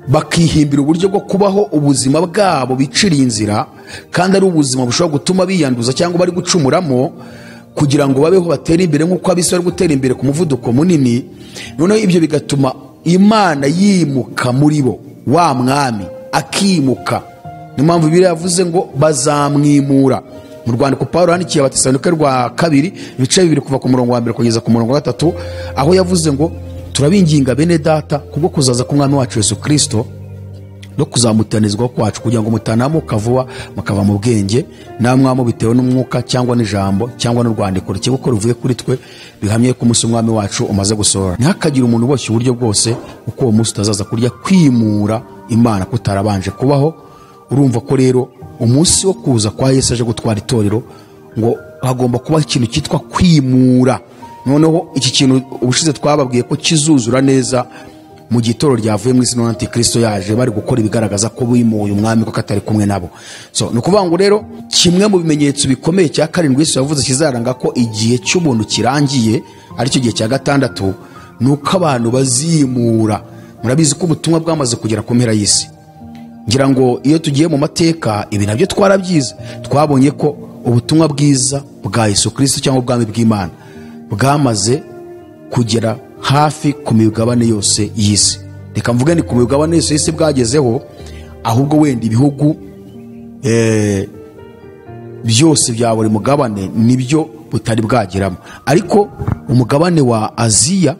Speaker 1: bakihimbira uburyo bwo kubaho ubuzima bwabo biciriye inzira, kandi ari ubuzima bushobora gutuma biyanduza cyangwa bari gucumuramo, kugira ngo babeho batere imbere nk'uko abisi bari gutera imbere ku muvuduko munini. Noneho ibyo bigatuma Imana yimuka muri bo, wa mwami akimuka. Niyo mpamvu Bibiliya yavuze ngo bazamwimura. Mu rwandiko Pawulo yandikiye Abatesalonike rwa kabiri ibice 2 kuva ku murongo wa 1 kugeza ku murongo wa 3, aho yavuze ngo turabinginga bene data kubwo kuzaza k'umwami wacu Yesu Kristo no kuzamutanizwa kwacu, kugira ngo mutanamuka vuba mukava mu bwenge, namwe mubitewe n'umwuka cyangwa n'ijambo cyangwa n'urwandiko rukiko ko ruvuye kuri twe, bihamye ko umunsi umwami wacu umaze gusohora. Ntihakagire umuntu uboshye uburyo bwose, uko uwo munsi utazaza kurya kwimura Imana kutarabanje kubaho. Urumva ko rero umunsi wo kuza kwa Yesu aje gutwara itorero, ngo hagomba kuba ikintu cyitwa kwimura. Noneho iki kintu ubushize twababwiye ko kizuzura neza mu gihe itorero ryavuye mu isi, none Antikristo yaje, bari gukora ibigaragaza ko bimuye umwami ko atari kumwe nabo. So ni ukuvuga ngo rero kimwe mu bimenyetso bikomeye cya karindwi Yesu yavuze kizaranga ko igihe cy'ubuntu kirangiye, aricyo gihe cya gatandatu, ni uko abantu bazimura. Murabizi ko ubutumwa bwamaze kugera ku mpera y'isi. Ngira ngo iyo tugiye mu mateka, ibi nabyo twarabyize, twabonye ko ubutumwa bwiza bwa Yesu Kristo cyangwa ubwami bw'Imana bwamaze kugera hafi ku migabane yose y'isi. Reka mvuge ni ku migabane yose y'isi bwagezeho, ahubwo wenda ibihugu byose bya buri mugabane nibyo butari bwageramo. Ariko umugabane wa Aziya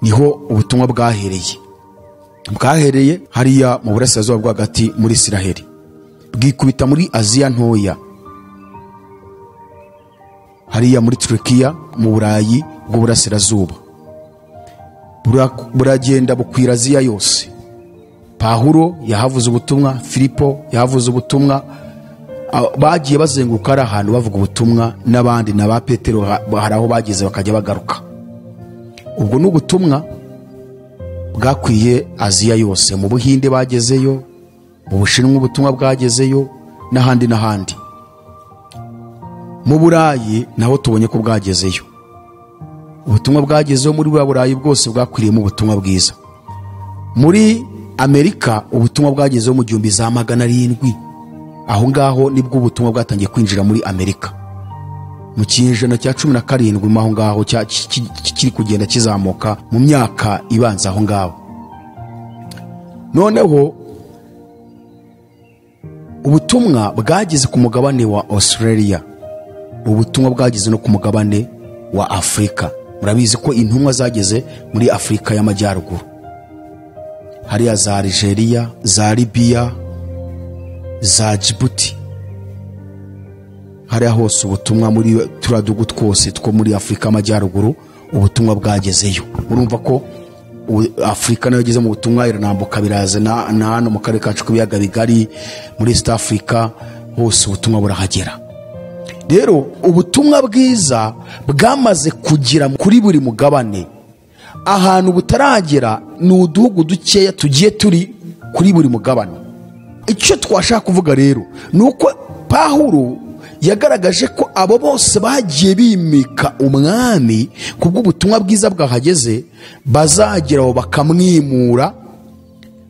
Speaker 1: niho ubutumwa bwahereye. Bwahereye hariya mu burasirazuba bwo hagati muri Isiraheli, bwikubita muri Aziya ntoya, hariya muri Turukiya, mu Burayi bw'uburasirazuba, buragenda bukwira Aziya yose. Pawulo yahavuze ubutumwa, Filipo yahavuze ubutumwa, bagiye bazenguruka ari ahantu bavuga ubutumwa, n'abandi na ba Petero hari aho bageze bakajya bagaruka. Ubwo ni ubutumwa bwakwiye Aziya yose, mu Buhinde bagezeyo, mu Bushinwa ubutumwa bwagezeyo, n'ahandi n'ahandi. Mu Burayi naho tubonye ko bwagezeyo, ubutumwa bwagezeyo muri buriya Burayi bwose bwakwiriyemo ubutumwa bwiza. Muri Amerika ubutumwa bwagezeho mu 1700, aho ngaho nibwo ubutumwa bwatangiye kwinjira muri Amerika mu kinyejana cya 17, aho ngaho kiri kugenda kizamuka mu myaka ibanza aho ngaho. Noneho ubutumwa bwageze ku mugabane wa Australia, ubutumwa bwageze no ku mugabane wa Afurika. Murabizi ko intumwa zageze muri Afurika y'Amajyaruguru, hariya za Algeria, za Libya, za Djibouti, hariya hose ubutumwa muri turadugu twose two muri Afurika y'Amajyaruguru ubutumwa bwagezeyo. Urumva ko Afurika nayo igeze mu butumwa, iranambuka biraza na hano mu karere kacu k'ibiyaga bigari, muri East Africa hose ubutumwa burahagera. Rero ubutumwa bwiza bwamaze kugera kuri buri mugabane. Ahantu butaragera ni uduhugu dukeya tugiye turi kuri buri mugabane. Icyo twashaka kuvuga rero ni uko Pawulo yagaragaje ko abo bose bagiye bimika umwami kubw'ubutumwa bwiza bwahageze, bazageraho bakamwimura.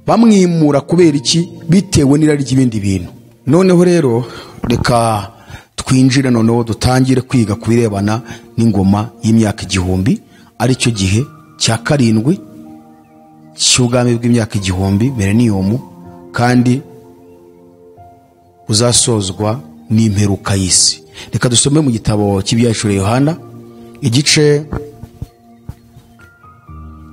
Speaker 1: Bamwimura kubera iki? Bitewe n'irari ry'ibindi bintu. Noneho rero reka twinjire noneho dutangire kwiga ku birebana n'ingoma y'imyaka igihumbi, aricyo gihe cya karindwi cy'ubwami bw'imyaka igihumbi, millennium, kandi uzasozwa n'imperuka y'isi. Reka dusome mu gitabo cy'Ibyahishuriwe Yohana igice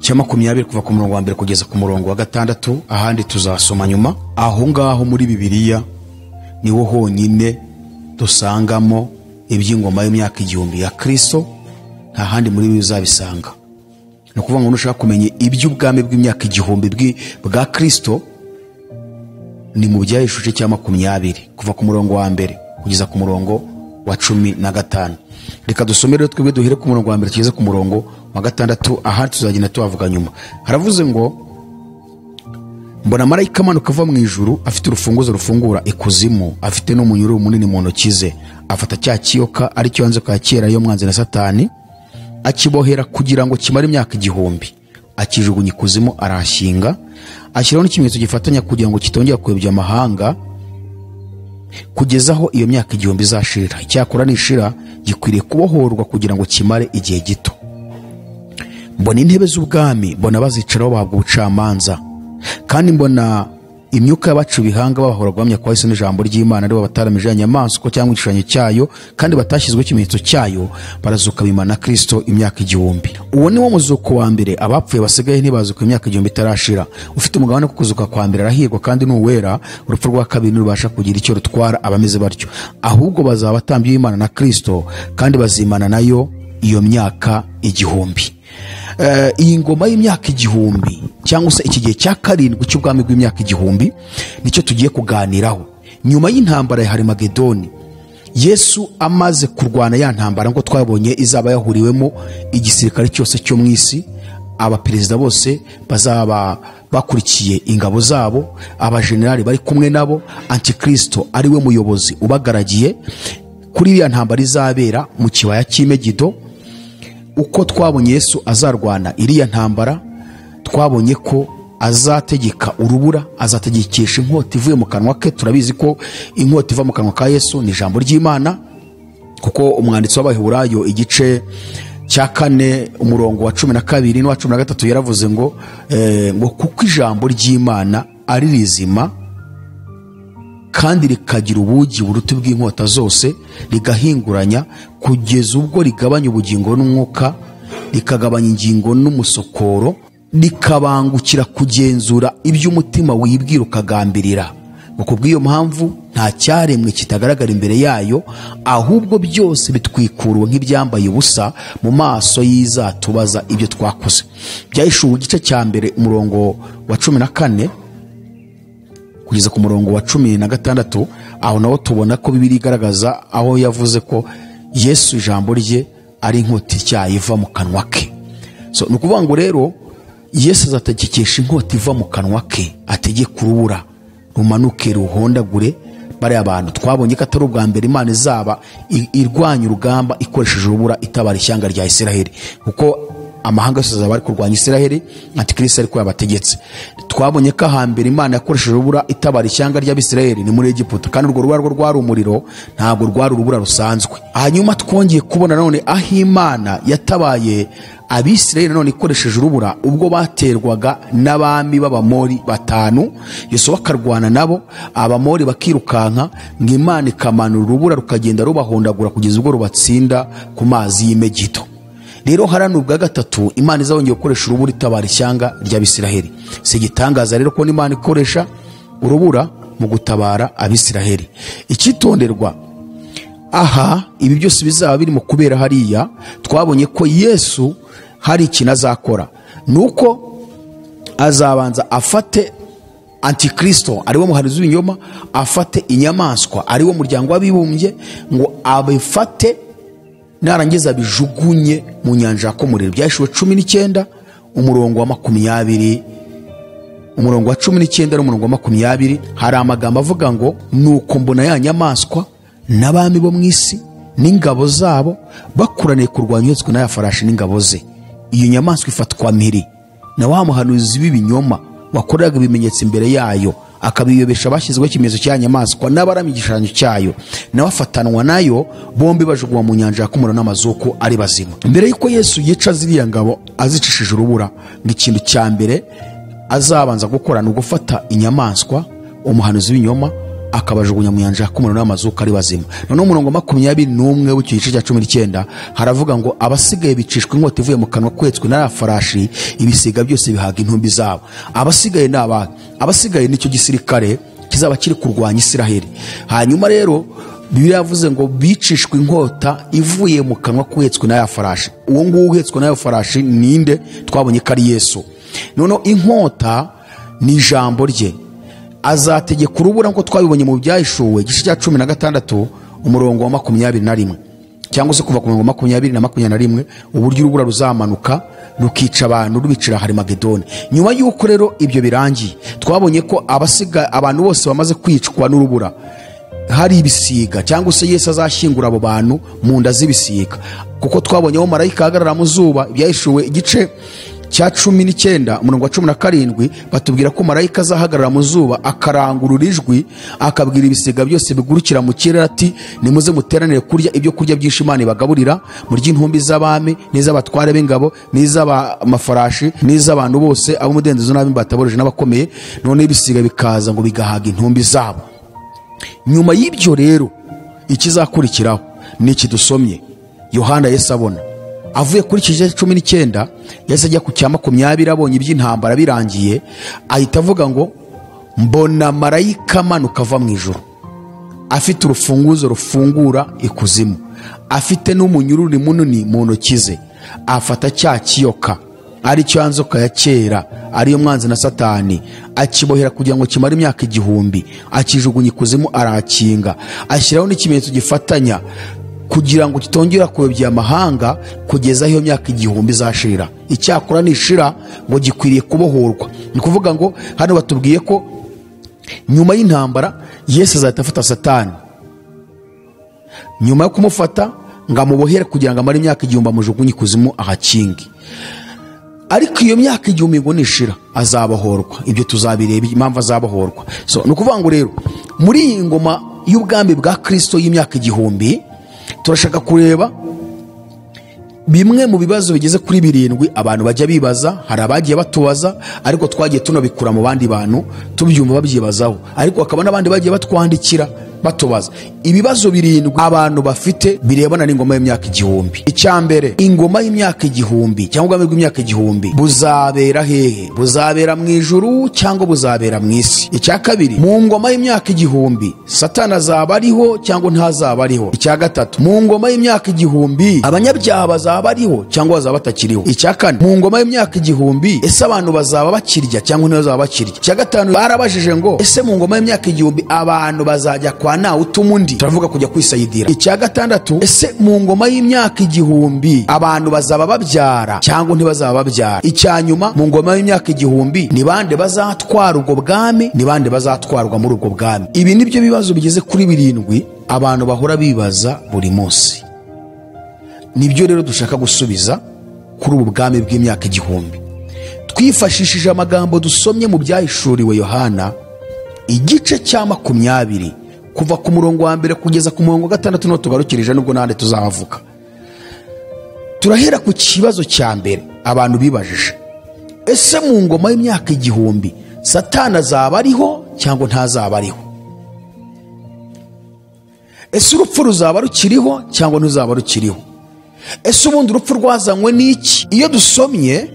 Speaker 1: cya 20 kuva ku murongo wa 1 kugeza ku murongo wa 6, ahandi tuzasoma nyuma. Aho ngaho muri Bibiliya niho honyine dusangamo iby'ingoma y'imyaka igihumbi ya Kristo, nta handi muri Bibiliya uzabisanga. Ni ukuvuga ngo nushaka kumenya iby'ubwami bw'imyaka igihumbi bwa Kristo ni mu Byahishuwe cya 20 kuva ku murongo wa 1 kugeza ku murongo wa 15. Reka dusome rero twebwe duhere ku murongo wa 1 tugeze ku murongo wa 6, ahandi tuzagenda tuhavuga nyuma. Haravuze ngo mbona marayika amanuka ava mu ijuru afite urufunguzo rufungura ikuzimu, afite n'umunyururu munini mu ntoki ze, afata cya kiyoka aricyo yanze kwa kera yo mwanzi na Satani, akibohera kugira ngo kimare imyaka igihumbi, akijugunya ikuzimu arashinga, ashyiraho n'ikimenyetso gifatanya kugira ngo kitongera kuyobya amahanga kugeza aho iyo myaka igihumbi izashirira. Icyakora nishira gikwiriye kubohorwa kugira ngo kimare igihe gito. Mbona intebe z'ubwami, mbona bazicaraho bahabwa ubucamanza, kandi mbona imyuka y'abacu bihanga babahora guhamya kwa Yesu n'ijambo ry'Imana, aribo bataramije inyamaswa cyangwa igishushanyo cyayo, kandi batashyizweho ikimenyetso cyayo, barazuka bimana Kristo imyaka igihumbi. Uwo ni wo muzuko wa mbere. Abapfuye basigaye ntibazuka imyaka igihumbi itarashira. Ufite umugabane wo kuzuka kwa mbere arahirwa kandi n'uwera. Urupfu rwa kabiri ntirubasha kugira icyo rutwara abameze batyo, ahubwo bazaba abatambyi b'Imana na Kristo, kandi bazimana nayo iyo myaka igihumbi. Iyi ngoma y'imyaka igihumbi cyangwa se iki gihe cya karindwi cy'ubwami bw'imyaka igihumbi nicyo tugiye kuganiraho. Nyuma y'intambara ya Harimagedoni, Yesu amaze kurwana ya ntambara ngo twabonye izaba yahuriwemo igisirikare cyose cyo mu isi, abaperezida bose bazaba bakurikiye ingabo zabo, abajenerali bari kumwe nabo, Antikristo ari we muyobozi ubagaragiye kuri iriya ntambara izabera mu kibaya cy'i Megido. Uko twabonye Yesu azarwana iriya ntambara, twabonye ko azategeka urubura, azategekesha inkota ivuye mu kanwa ke. Turabizi ko inkota iva mu kanwa ka Yesu ni ijambo ry'Imana, kuko umwanditsi w'Abaheburayo igice cya 4 umurongo wa 12 n'uwa 13 yaravuze ngo ngo kuko ijambo ry'Imana ari rizima kandi rikagira ubugi buruta bw'inkota zose, rigahinguranya kugeza ubwo rigabanya ubugingo n'umwuka, rikagabanya ingingo n'umusokoro, rikabangukira kugenzura iby'umutima wibwira ukagambirira. Ngo kubw'iyo mpamvu nta cyaremwe kitagaragara imbere yayo, ahubwo byose bitwikuruwe nk'ibyambaye ubusa mu maso y'izatubaza ibyo twakoze. Byahishuwe igice cya 1 umurongo wa 14 kugeza ku murongo wa 16, aho naho tubona ko Bibiliya igaragaza aho yavuze ko Yesu ijambo rye ari inkota ityaye iva mu kanwa ke. So ni ukuvuga ngo rero Yesu azategekesha inkota iva mu kanwa ke, ategeke urubura rumanuke ruhondagure bariya bantu. Twabonye ko atari ubwa mbere Imana izaba irwanya urugamba ikoresheje urubura itabara ishyanga rya Isiraheli, kuko amahanga yose azaba ari kurwanya Isiraheli, Antikristo ariko yabategetse. Twabonye ko ahambere Imana yakoresheje urubura itabara ishyanga ry'Abisiraheli ni muri Egiputa, kandi urwo rubura rwo rwari umuriro, ntabwo rwari urubura rusanzwe. Hanyuma twongeye kubona none aho Imana yatabaye Abisiraheli none ikoresheje urubura ubwo baterwaga n'abami b'Abamori 5, Yosuwa akarwana nabo, Abamori bakirukanka, ngo Imana ikamanura urubura rukagenda rubahondagura kugeza ubwo rubatsinda ku mazi y'Imegido. Rero harano ubwa gatatu Imana izongera gukoresha urubura itabara ishyanga ry'Abisiraheli. Si igitangaza rero ko Imana ikoresha urubura mu gutabara Abisiraheli. Icyitonderwa aha, ibi byose bizaba biri mu kubera hariya, twabonye ko Yesu hari ikintu azakora, nuko azabanza afate Antikristo ariwo muhanuzi w'ibinyoma, afate inyamaswa ariwo muryango w'abibumbye, ngo abifate narangiza abijugunye mu nyanja yaka umuriro. Byahishuwe 19 umurongo wa 20, umurongo wa 19 n'umurongo wa 20, hari amagambo avuga ngo nuko mbona ya nyamaswa n'abami bo mu isi n'ingabo zabo bakuraniye kurwanya uhetswe n'aya farashi n'ingabo ze. Iyo nyamaswa ifatwa mpiri na wa muhanuzi w'ibinyoma wakoreraga ibimenyetso imbere yayo, akabiyobesha bashyizweho ikimenyetso cya nyamaswa n'abaramya igishushanyo cyayo, nawe afatanwa nayo, bombi bajugunywa mu nyanja yaka umuriro n'amazuku ari bazima. Mbere y'uko Yesu yica ziriya ngabo azicishije urubura, ngo ikintu cya mbere azabanza gukora ni ugufata inyamaswa umuhanuzi w'ibinyoma akabajugunya mu nyanja yaka umuriro n'amazuku ari bazima. Noneho umurongo 21 w'icyo gice cya 19 haravuga ngo abasigaye bicishwa inkota ivuye mu kanwa kwetswe na farashi, ibisiga byose bihaga intumbi zabo. Abasigaye ni abahe? Abasigaye nicyo gisirikare kizaba kiri kurwanya Isiraheli. Hanyuma rero Bibiliya yavuze ngo bicishwa inkota ivuye mu kanwa kwetswe na farashi. Uwo nguwo uhetswe na farashi ninde? Twabonye ko ari Yesu. Noneho inkota ni ijambo rye, azategeka urubura nkuko twabibonye mu byahishuwe igice cya 16 umurongo wa 21, cyangwa se kuva ku murongo 20 na 21, uburyo urubura ruzamanuka rukica abantu rubicira Harimagedoni. Nyuma y'uko rero ibyo birangiye, twabonye ko abasiga abantu bose bamaze kwicwa n'urubura hari ibisiga, cyangwa se Yesu azashyingura abo bantu mu nda z'ibisiga, kuko twabonye aho marayika ahagarara mu zuba. Ibyahishuwe igice cya 19 umurongo wa 17 batubwira ko marayika azahagarara mu zuba akarangurura ijwi akabwira ibisiga byose bigurukira mu kirere ati nimuze muteranire kurya ibyo kurya byinshi Imana ibagaburira, murye intumbi z'abami n'iz'abatware b'ingabo n'iz'amafarashi n'iz'abantu bose ab'umudendezo n'ab'imbata boroheje n'abakomeye. None ibisiga bikaza ngo bigahaga intumbi zabo. Nyuma y'ibyo rero ikizakurikiraho ni iki dusomye Yohana Yesu abona avuye kuri iki gice 19, Yesu ajya ku cya 20 abonye iby'intambara birangiye, ahita avuga ngo mbona marayika amanuka ava mu ijuru afite urufunguzo rufungura ikuzimu, afite n'umunyururu munini mu ntoki ze, afata cya kiyoka ari cyo nzoka ya kera ariyo mwanzi na Satani, akibohera kugira ngo kimare imyaka 1000, akijugunya ikuzimu arakinga, ashyiraho n'ikimenyetso gifatanya kugira ngo kitongera kuyobya amahanga kugeza iyo myaka 1000 izashira. Icyakora nishira ngo gikwiriye kubohorwa. Ni kuvuga ngo hano batubwiye ko nyuma y'intambara Yesu azahita afata Satani, nyuma yo kumufata ngo amubohere kugira ngo amare imyaka 1000 amujugunye ikuzimu ahakinge. Ariko iyo myaka 1000 ngo nishira azabohorwa. Ibyo tuzabireba impamvu azabohorwa. So ni ukuvuga ngo rero muri iyi ngoma y'ubwami bwa Kristo y'imyaka 1000 turashaka kureba bimwe mu bibazo bigeze kuri 7 abantu bajya bibaza. Hari abagiye batubaza ariko twagiye tunabikura mu bandi bantu tubyumva babyibazaho, ariko hakaba n'abandi bagiye batwandikira batubaza ibibazo 7 abantu bafite birebana n'ingoma y'imyaka 1000. Icya mbere, ingoma y'imyaka 1000 cyangwa ubwami bw'imyaka 1000 buzabera hehe? Buzabera mu ijuru cyangwa buzabera mu isi? Icya kabiri, mu ngoma y'imyaka 1000 Satani azaba ariho cyangwa ntazaba ariho? Icya gatatu, mu ngoma y'imyaka 1000 abanyabyaha bazaba ariho cyangwa bazaba batakiriho? Icya kane, mu ngoma y'imyaka 1000 ese abantu bazaba bakirya cyangwa ntibazaba bakirya? Icya gatanu, barabajije ngo ese mu ngoma y'imyaka 1000 abantu bazajya kwa kwa ntawe utuma undi, turavuga kujya kwisayidira. Icya gatandatu, ese mu ngoma y'imyaka 1000 abantu bazaba babyara cyangwa ntibazaba babyara? Icya nyuma, mu ngoma y'imyaka 1000 ni bande bazatwara ubwo bwami, ni bande bazatwarwa muri ubwo bwami? Ibi nibyo bibazo bigeze kuri 7 abantu bahora bibaza buri munsi. Nibyo rero dushaka gusubiza kuri ubu bwami bw'imyaka 1000, twifashishije amagambo dusomye mu byahishuriwe Yohana igice cya 20 kuva ku murongo wa 1 kugeza ku murongo wa 6, no tugarukirije nubwo nande tuzahavuga. Turahera ku kibazo cya mbere abantu bibajije: ese mu ngoma y'imyaka 1000 Satani azaba ariho cyangwa ntazaba ariho? Ese urupfu ruzaba rukiriho cyangwa ntuzaba rukiriho? Ese ubundi urupfu rwazanywe n'iki? Iyo dusomye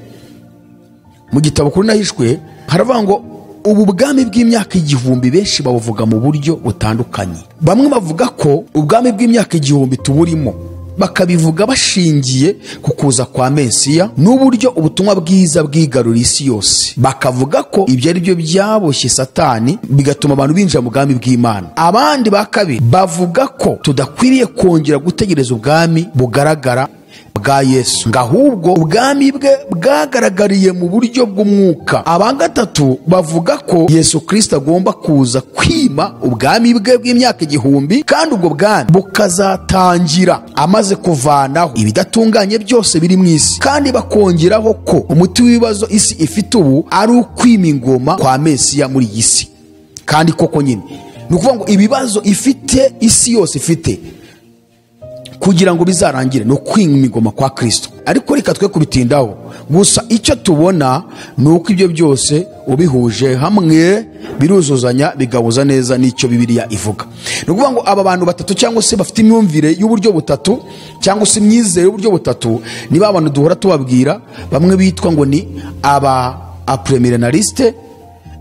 Speaker 1: mu gitabo kuri nahishwe haravuga ngo ubu bwami bw'imyaka 1000 benshi babuvuga mu buryo butandukanye. Bamwe bavuga ko ubwami bw'imyaka 1000 tuburimo, bakabivuga bashingiye ku kuza kwa Mesiya n'uburyo ubutumwa bwiza bwigarura isi yose. Bakavuga ko ibyo ari byo byaboshye Satani bigatuma abantu binjira mu bwami bw'Imana. Abandi ba kabiri bavuga ko tudakwiriye kongera gutegereza ubwami bugaragara bwa Yesu, ngo ahubwo ubwami bwe bwagaragariye mu buryo bw'umwuka. Aba gatatu bavuga ko Yesu Kristo agomba kuza kwima ubwami bwe bw'imyaka 1000, kandi ubwo bwami bukazatangira amaze kuvanaho ibidatunganye byose biri mu isi, kandi bakongeraho ko umuti w'ibibazo isi ifite ubu ari ukwima ingoma kwa Mesiya muri iyi si. Kandi koko nyine ni ukuvuga ngo ibibazo ifite isi yose ifite kugira ngo bizarangire no kwima ingoma kwa Kristo. Ariko reka twe kubitindaho, gusa icyo tubona ni uko ibyo byose ubihuje hamwe biruzuzanya bigahuza neza n'icyo Bibiliya ivuga. Ni ukuvuga ngo aba bantu batatu cyangwa se bafite imyumvire y'uburyo butatu cyangwa se imyizere y'uburyo butatu ni ba bantu duhora tubabwira, bamwe bitwa ngo ni aba apremilenariste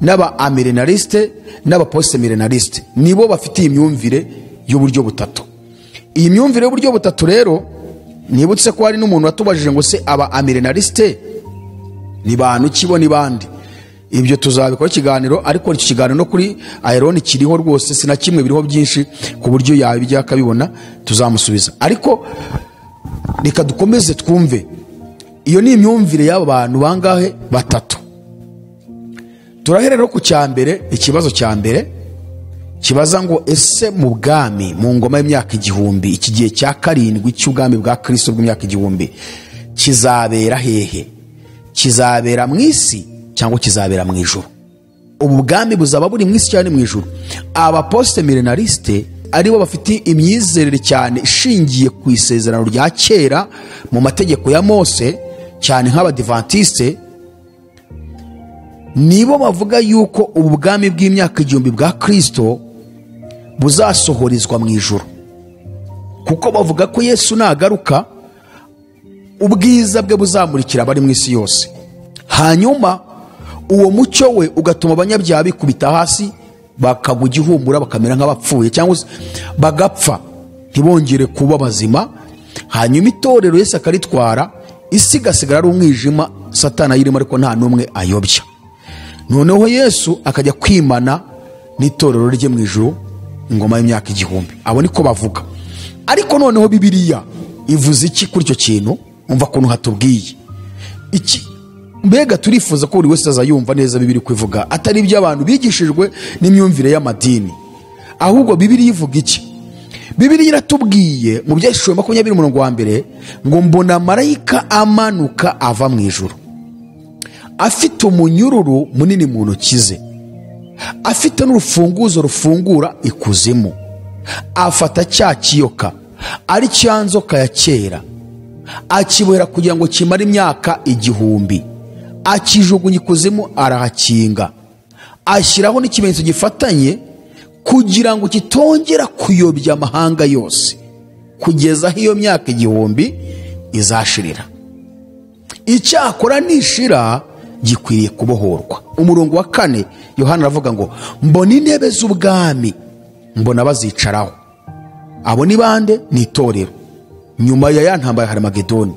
Speaker 1: n'aba amilenariste n'aba postmilenariste, nibo bafite imyumvire y'uburyo butatu. Iyi myumvire y'uburyo butatu rero, nibutse ko hari n'umuntu watubajije ngo se aba amilenariste ni bantu kibo ni bande? Ibyo tuzabikora ikiganiro, ariko iki kiganiro no kuri Iron kiriho rwose, sina kimwe biriho byinshi ku buryo yabijya akabibona, tuzamusubiza. Ariko reka dukomeze twumve iyo ni imyumvire y'aba bantu bangahe? Batatu. Turahera rero ku cya mbere, ikibazo cya mbere kibaza ngo ese mu bwami mu ngoma y'imyaka 1000, iki gihe cya 7 cy'ubwami bwa Kristo bw'imyaka 1000 kizabera hehe? Kizabera mu isi cyangwa kizabera mu ijuru? Ubu bwami buzaba buri mu isi cyane mu ijuru? Aba postmilenariste aribo bafite imyizerere cyane ishingiye ku isezerano rya kera mu mategeko ya Mose, cyane nk'abadivantiste, nibo bavuga yuko ubu bwami bw'imyaka 1000 bwa Kristo buzasohorezwa mu ijuru, kuko bavuga ko Yesu nagaruka ubwiza bwe buzamurikira abari mu isi yose, hanyuma uwo mucyo we ugatuma abanyabyaha bikubita hasi bakagwa igihumura bakamera nk'abapfuye cyangwa bagapfa ntibongere kuba bazima, hanyuma itorero Yesu akaritwara, isi igasigara ari umwijima, Satani ayirimo ariko nta n'umwe ayobya. Noneho Yesu akajya kwimana n'itorero rye mu ijuru ingoma y'imyaka 1000. Abo niko bavuga. Ariko noneho Bibiliya ivuze iki kuri icyo kintu? Umva kuntu hatubwiye iki. Mbega turifuza ko buri wese azayumva neza Bibiliya kuivuga, atari ibyo abantu bigishijwe n'imyumvire y'amadini, ahubwo Bibiliya ivuga iki? Bibiliya iratubwiye mu Byahishuriwe 20 umurongo wa 1 ngo mbona marayika amanuka ava mu ijuru afite umunyururu munini mu ntoki ze, afite n'urufunguzo rufungura ikuzimu, afata cya kiyoka ari cya nzoka ya kera, akibohera kugira ngo kimare imyaka 1000, akijugunya ikuzimu arahakinga, ashyiraho n'ikimenyetso gifatanye kugira ngo kitongera kuyobya amahanga yose kugeza aho iyo myaka 1000 izashirira. Icyakora nishira gikwiriye kubohorwa. Umurongo wa 4 Yohana aravuga ngo mbona intebe z'ubwami, mbona bazicaraho. Abo ni bande? Ni itorero. Nyuma ya ntambara ya Harimagedoni,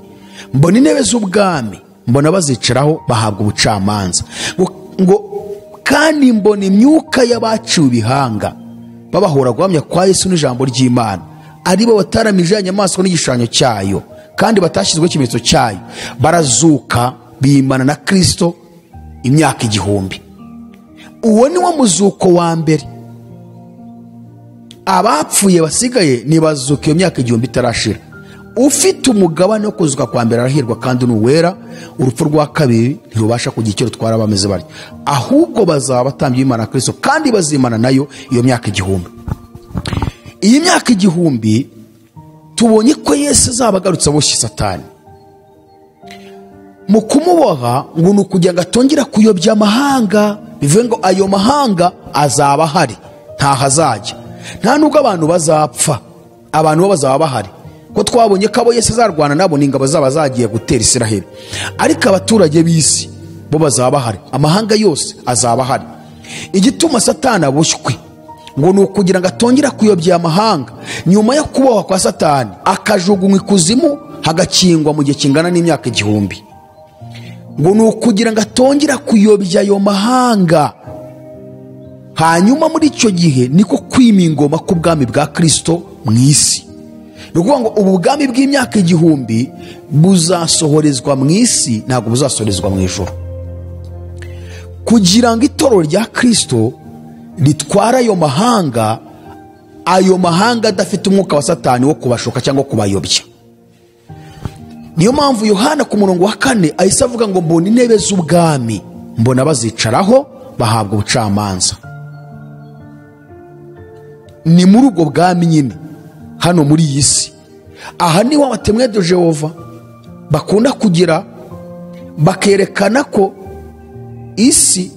Speaker 1: mbona intebe z'ubwami, mbona bazicaraho bahabwa ubucamanza. Ngo kandi mbona imyuka y'abaciwe ibihanga Babahora guhamya kwa Yesu n'ijambo ry'Imana, aribo bataramije inyamaswa n'igishushanyo cyayo, kandi batashyizweho ikimenyetso cyayo, barazuka bimana na Kristo imyaka 1000. Uwo ni wo muzuko wa mbere. Abapfuye basigaye nibazuka iyo myaka 1000 itarashira. Ufite umugabane wo kuzuka kwa mbere arahirwa kandi ni uwera. Urupfu rwa kabiri ntirubasha kugira icyo rutwara abameze batyo, ahubwo bazaba abatambyi b'Imana Kristo kandi bazimana nayo iyo myaka 1000. Iyi myaka 1000 tubonye ko Yesu azaba agarutse aboshye Satani. Mu kumuboha ngo ni ukugira ngo atongera kuyobya amahanga, bivuze ngo ayo mahanga azaba ahari, ntaho azajya. Nta nubwo abantu bazapfa, abantu bo bazaba bahari, ko twabonye ko abo Yesu azarwana nabo ni ingabo zaba zagiye gutera Isiraheli, ariko abaturage b'isi bo bazaba bahari, amahanga yose azaba ahari. Igituma Satani aboshywe ngo ni ukugira ngo atongera kuyobya amahanga. Nyuma yo kubohwa kwa Satani akajugunywa ikuzimu hagakingwa mu gihe kingana n'imyaka 1000, ngo ni ukugira ngo atongera kuyobya ayo mahanga. Hanyuma muri icyo gihe niko kwima ingoma k'ubwami bwa Kristo mu isi. Ni ukuvuga ngo ubu bwami bw'imyaka 1000 buzasohorezwa mu isi, ntabwo buzasohorezwa mu ijuru. Kugira ngo itorero rya Kristo ritwara ayo mahanga, ayo mahanga adafite umwuka wa Satani wo kubashuka cyangwa kubayobya. Niyo mpamvu Yohana ku murongo wa 4 ahise avuga ngo mbona intebe z'ubwami, mbona bazicaraho bahabwa ubucamanza. Ni muri ubwo bwami nyine hano muri iyi si. Aha niho abatemwe de Jehova bakunda kugira, bakerekana ko isi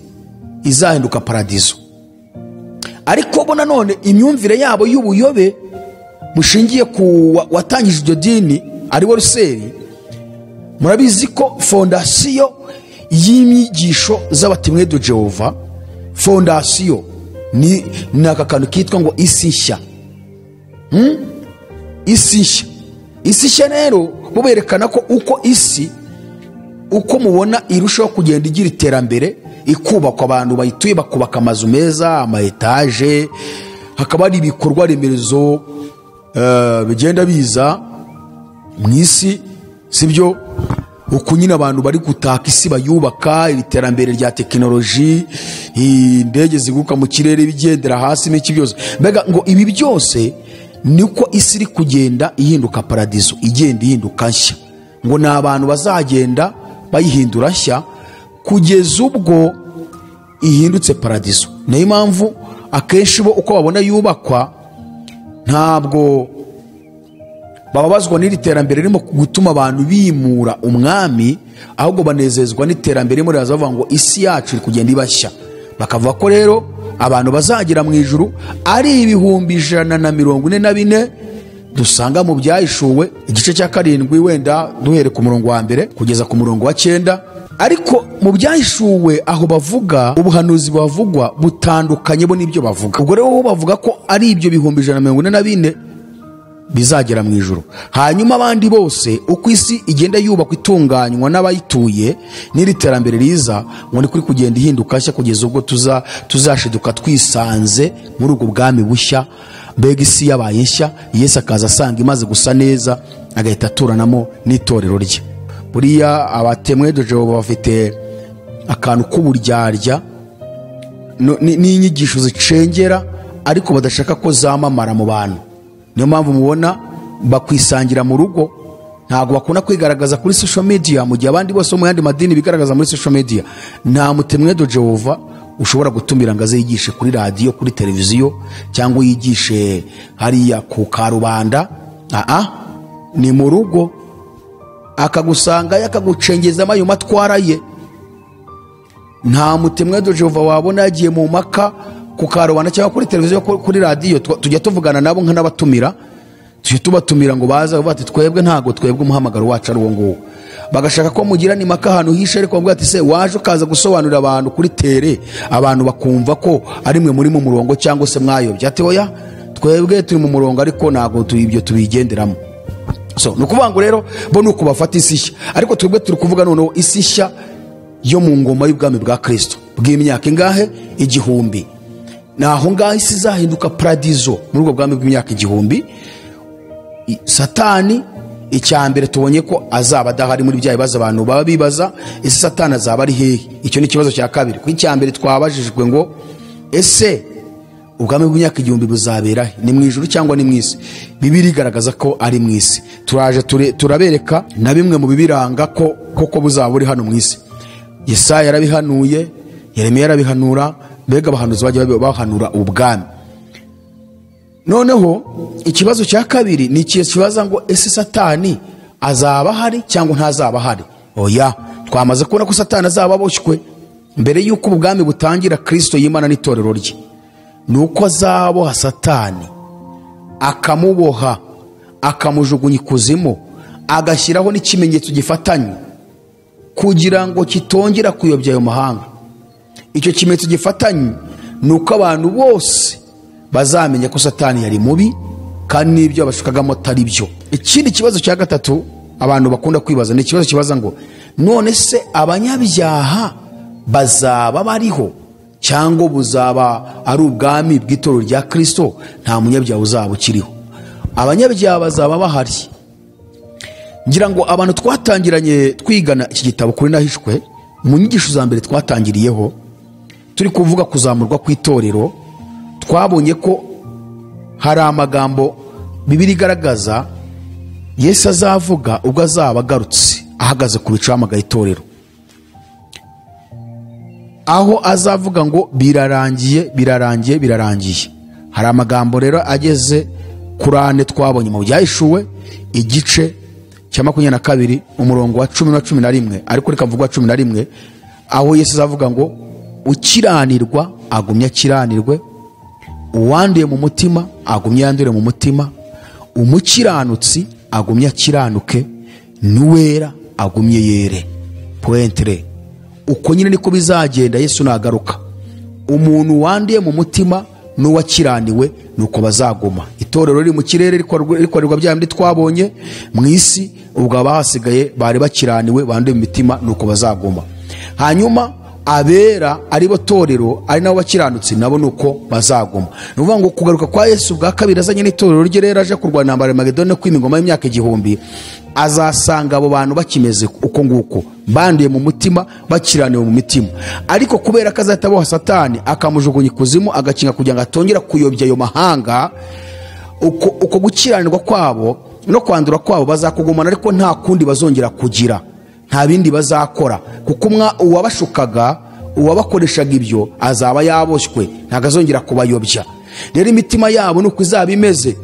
Speaker 1: izahinduka paradizo. Ariko bo nanone imyumvire yabo y'ubuyobe bushingiye ku watangije iryo dini ari we Ruseri. Murabizi ko fondasiyo y'inyigisho z'abatemwe de Jehova, fondasiyo ni aka kantu kitwa ngo isi nshya. Isi nshya. Isi nshya rero bo berekana ko uko isi, uko mubona irushaho kugenda igira iterambere, ikubakwa, abantu bayituye bakubaka amazu meza, ama etaje, hakaba hari ibikorwa remezo bigenda biza mu isi, sibyo? Uko nyine abantu bari gutaka isi bayubaka, iterambere rya tekinoloji, indege ziguruka mu kirere bigendera hasi n'iki byose. Mbega ngo ibi byose niko isi iri kugenda ihinduka paradizo, igenda ihinduka nshya. Ngo ni abantu bazagenda bayihindura nshya kugeza ubwo ihindutse paradizo. Niyo mpamvu akenshi bo uko babona yubakwa ntabwo bababazwa n'iri terambere ririmo gutuma abantu bimura umwami, ahubwo banezezwa n'iterambere ririmo riraza bavuga ngo isi yacu iri kugenda ibashya. Bakavuga ko rero abantu bazagera mu ijuru ari 144,000 dusanga mu byahishuwe igice cya 7, wenda duhere ku murongo wa 1 kugeza ku murongo wa 9. Ariko mu byahishuwe aho bavuga ubuhanuzi bavugwa butandukanye bo n'ibyo bavuga. Ubwo rero bo bavuga ko ari ibyo 144,000 bizagera mu ijuru. Hanyuma abandi bose uko isi igenda yubakwa itunganywa n'abayituye n'iri terambere riza, ngo ni kuri kugenda ihinduka nshya kugeza ubwo tuzashiduka twisanze muri ubwo bwami bushya. Mbega isi yabaye nshya, Yesu akaza asanga imaze gusa neza, agahita aturanamo n'itorero rye. Buriya abatemwe de Jehova bafite akantu k'uburyarya n'inyigisho zicengera, ariko badashaka ko zamamara mu bantu. Niyo mpamvu mubona bakwisangira mu rugo, ntabwo bakunda kwigaragaza kuri social media, mu gihe abandi bose bo mu yandi madini bigaragaza muri social media. Nta mutemwe de Jehova ushobora gutumira ngo aze yigishe kuri radiyo, kuri televiziyo, cyangwa yigishe hariya ku karubanda. Ni mu rugo, akagusanga yakagucengezamo ayo matwara ye. Nta mutemwe de Jehova wabona yagiye mu maka ku karubanda cyangwa kuri televiziyo, kuri radiyo. Tujya tuvugana nabo nk'anabatumira, tujya tubatumira ngo baze bavuga ati twebwe ntago twebwe umuhamagaro wacu ari uwo nguwo. Bagashaka ko mugira ni maka ahantu hishe, ariko bavuga ati se waje ukaza gusobanurira abantu kuri tere, abantu bakumva ko ari mwe muri mu murongo cyangwa se mwayobye. Ati oya, twebwe turi mu murongo ariko ntago ibyo tubigenderamo. So ni ukuvuga ngo rero bo ni uko bafata isi nshya, ariko twebwe turi kuvuga noneho isi nshya yo mu ngoma y'ubwami bwa Kristo bw'imyaka ingahe? 1000. Naho ngaho isi izahinduka paradizo muri ubwo bwami bw'imyaka igihumbi. Satani icya mbere tubonye ko azaba adahari muri bya bibazo abantu baba bibaza, ese Satani azaba ari hehe? Icyo ni ikibazo cya kabiri. Kuko icya mbere twabajijwe ngo ese ubwami bw'imyaka igihumbi buzabera he? Ni mu ijuru cyangwa ni mu isi? Bibiliya igaragaza ko ari mu isi. Turaje turabereka na bimwe mu bibiranga ko koko buzaba buri hano mu isi. Yesaya yarabihanuye, Yeremiya yarabihanura, mbega abahanuzi bajya bahanura ubwami. Noneho ikibazo cya kabiri ni ikihe kibaza ngo ese Satani azaba ahari cyangwa ntazaba ahari? Oya, twamaze kubona ko Satani azaba aboshywe mbere y'uko ubwami butangira. Kristo yimana n'itorero rye, nuko azaboha Satani, akamuboha, akamujugunya ikuzimu, agashyiraho n'ikimenyetso gifatanye kugira ngo kitongera kuyobya ayo mahanga. Icyo kimenyetso gifatanye ni uko abantu bose bazamenya ko Satani yari mubi kandi n'ibyo abashukagamo atari byo. Ikindi kibazo cya gatatu abantu bakunda kwibaza ni ikibazo kibaza ngo none se abanyabyaha bazaba bariho cyangwa buzaba ari ubwami bw'itorero rya Kristo nta munyabyaha uzaba ukiriho? Abanyabyaha bazaba bahari. Ngira ngo abantu twatangiranye twigana iki gitabo kuri Nahishwe, mu nyigisho za mbere twatangiriyeho turi kuvuga kuzamurwa kw'itorero, twabonye ko hari amagambo Bibiliya igaragaza Yesu azavuga ubwo azaba agarutse ahagaze ku bicu ahamagaye itorero, aho azavuga ngo birarangiye, birarangiye, birarangiye. Hari amagambo rero ageze kuri ane twabonye mu Byahishuwe igice cya 22 umurongo wa 10 na 11, ariko reka mvuga 11, aho Yesu azavuga ngo ukiranirwa agumye akiranirwe, uwanduye mu mutima agumye yandure mu mutima, umukiranutsi agumye akiranuke, n'uwera agumye yere. Pointre. Uko nyine niko bizagenda Yesu nagaruka. Umuntu wanduye mu mutima n'uwakiraniwe nuko bazaguma. Itorero riri mu kirere rikorerwa bya bindi twabonye mu isi, ubwo abahasigaye bari bakiraniwe banduye mu mitima nuko bazaguma. Hanyuma abera ari bo torero ari nabo bakiranutse nabo nuko bazaguma. Ni ukuvuga ngo kugaruka kwa Yesu bwa kabiri azanye n'itorero rye rero aje kurwana intambara ya Magedoni no kwima ingoma y'imyaka igihumbi, azasanga abo bantu bakimeze uko nguko, banduye mu mutima, bakiraniwe mu mitima. Ariko kubera ko azahita aboha Satani akamujugunya ikuzimu, agakinga kugira ngo atongera kuyobya ayo mahanga, uko gukiranirwa kwabo no kwandura kwabo bazakugumana, ariko nta kundi bazongera kugira, nta bindi bazakora, kuko uwabashukaga, uwabakoreshaga ibyo azaba yaboshywe, ntabwo azongera kubayobya. Rero imitima yabo nuko izaba imeze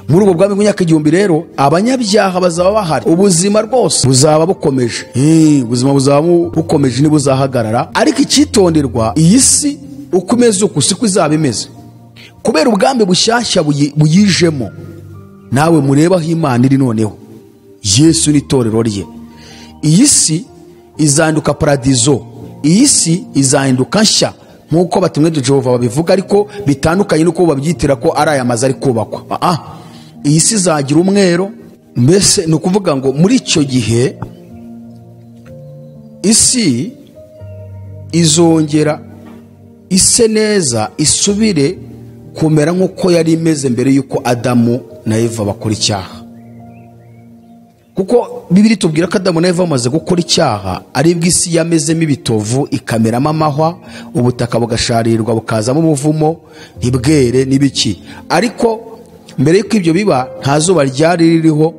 Speaker 1: muri ubwo bwami bw'imyaka igihumbi. Rero abanyabyaha bazaba bahari, ubuzima rwose buzaba bukomeje, ubuzima buzaba bukomeje ntibuzahagarara. Ariko icyitonderwa, iyi si uko imeze uku siko izaba imeze, kubera ubwami bushyashya buyijemo. Nawe mureba aho Imana iri noneho, Yesu n'itorero rye. Iyi si izahinduka paradizo, iyi si izahinduka nshya nk'uko batumwe Jehova babivuga, ariko bitandukanye n'uko babyitira ko ari aya mazu ari kubakwa. Iyi si izagira umwero. Mbese ni ukuvuga ngo muri icyo gihe isi izongera ise neza, isubire kumera nk'uko yari imeze mbere y'uko Adamu na Eva bakora icyaha. Kuko Bibiliya itubwira ko Adamu na Eva bamaze gukora icyaha, aribwo isi yamezemo ibitovu, ikameramo amahwa, ubutaka bugasharirwa bukazamo ubuvumo, ntibwere n'ibiki. Ariko mbere y'uko ibyo biba, nta zuba ryari ririho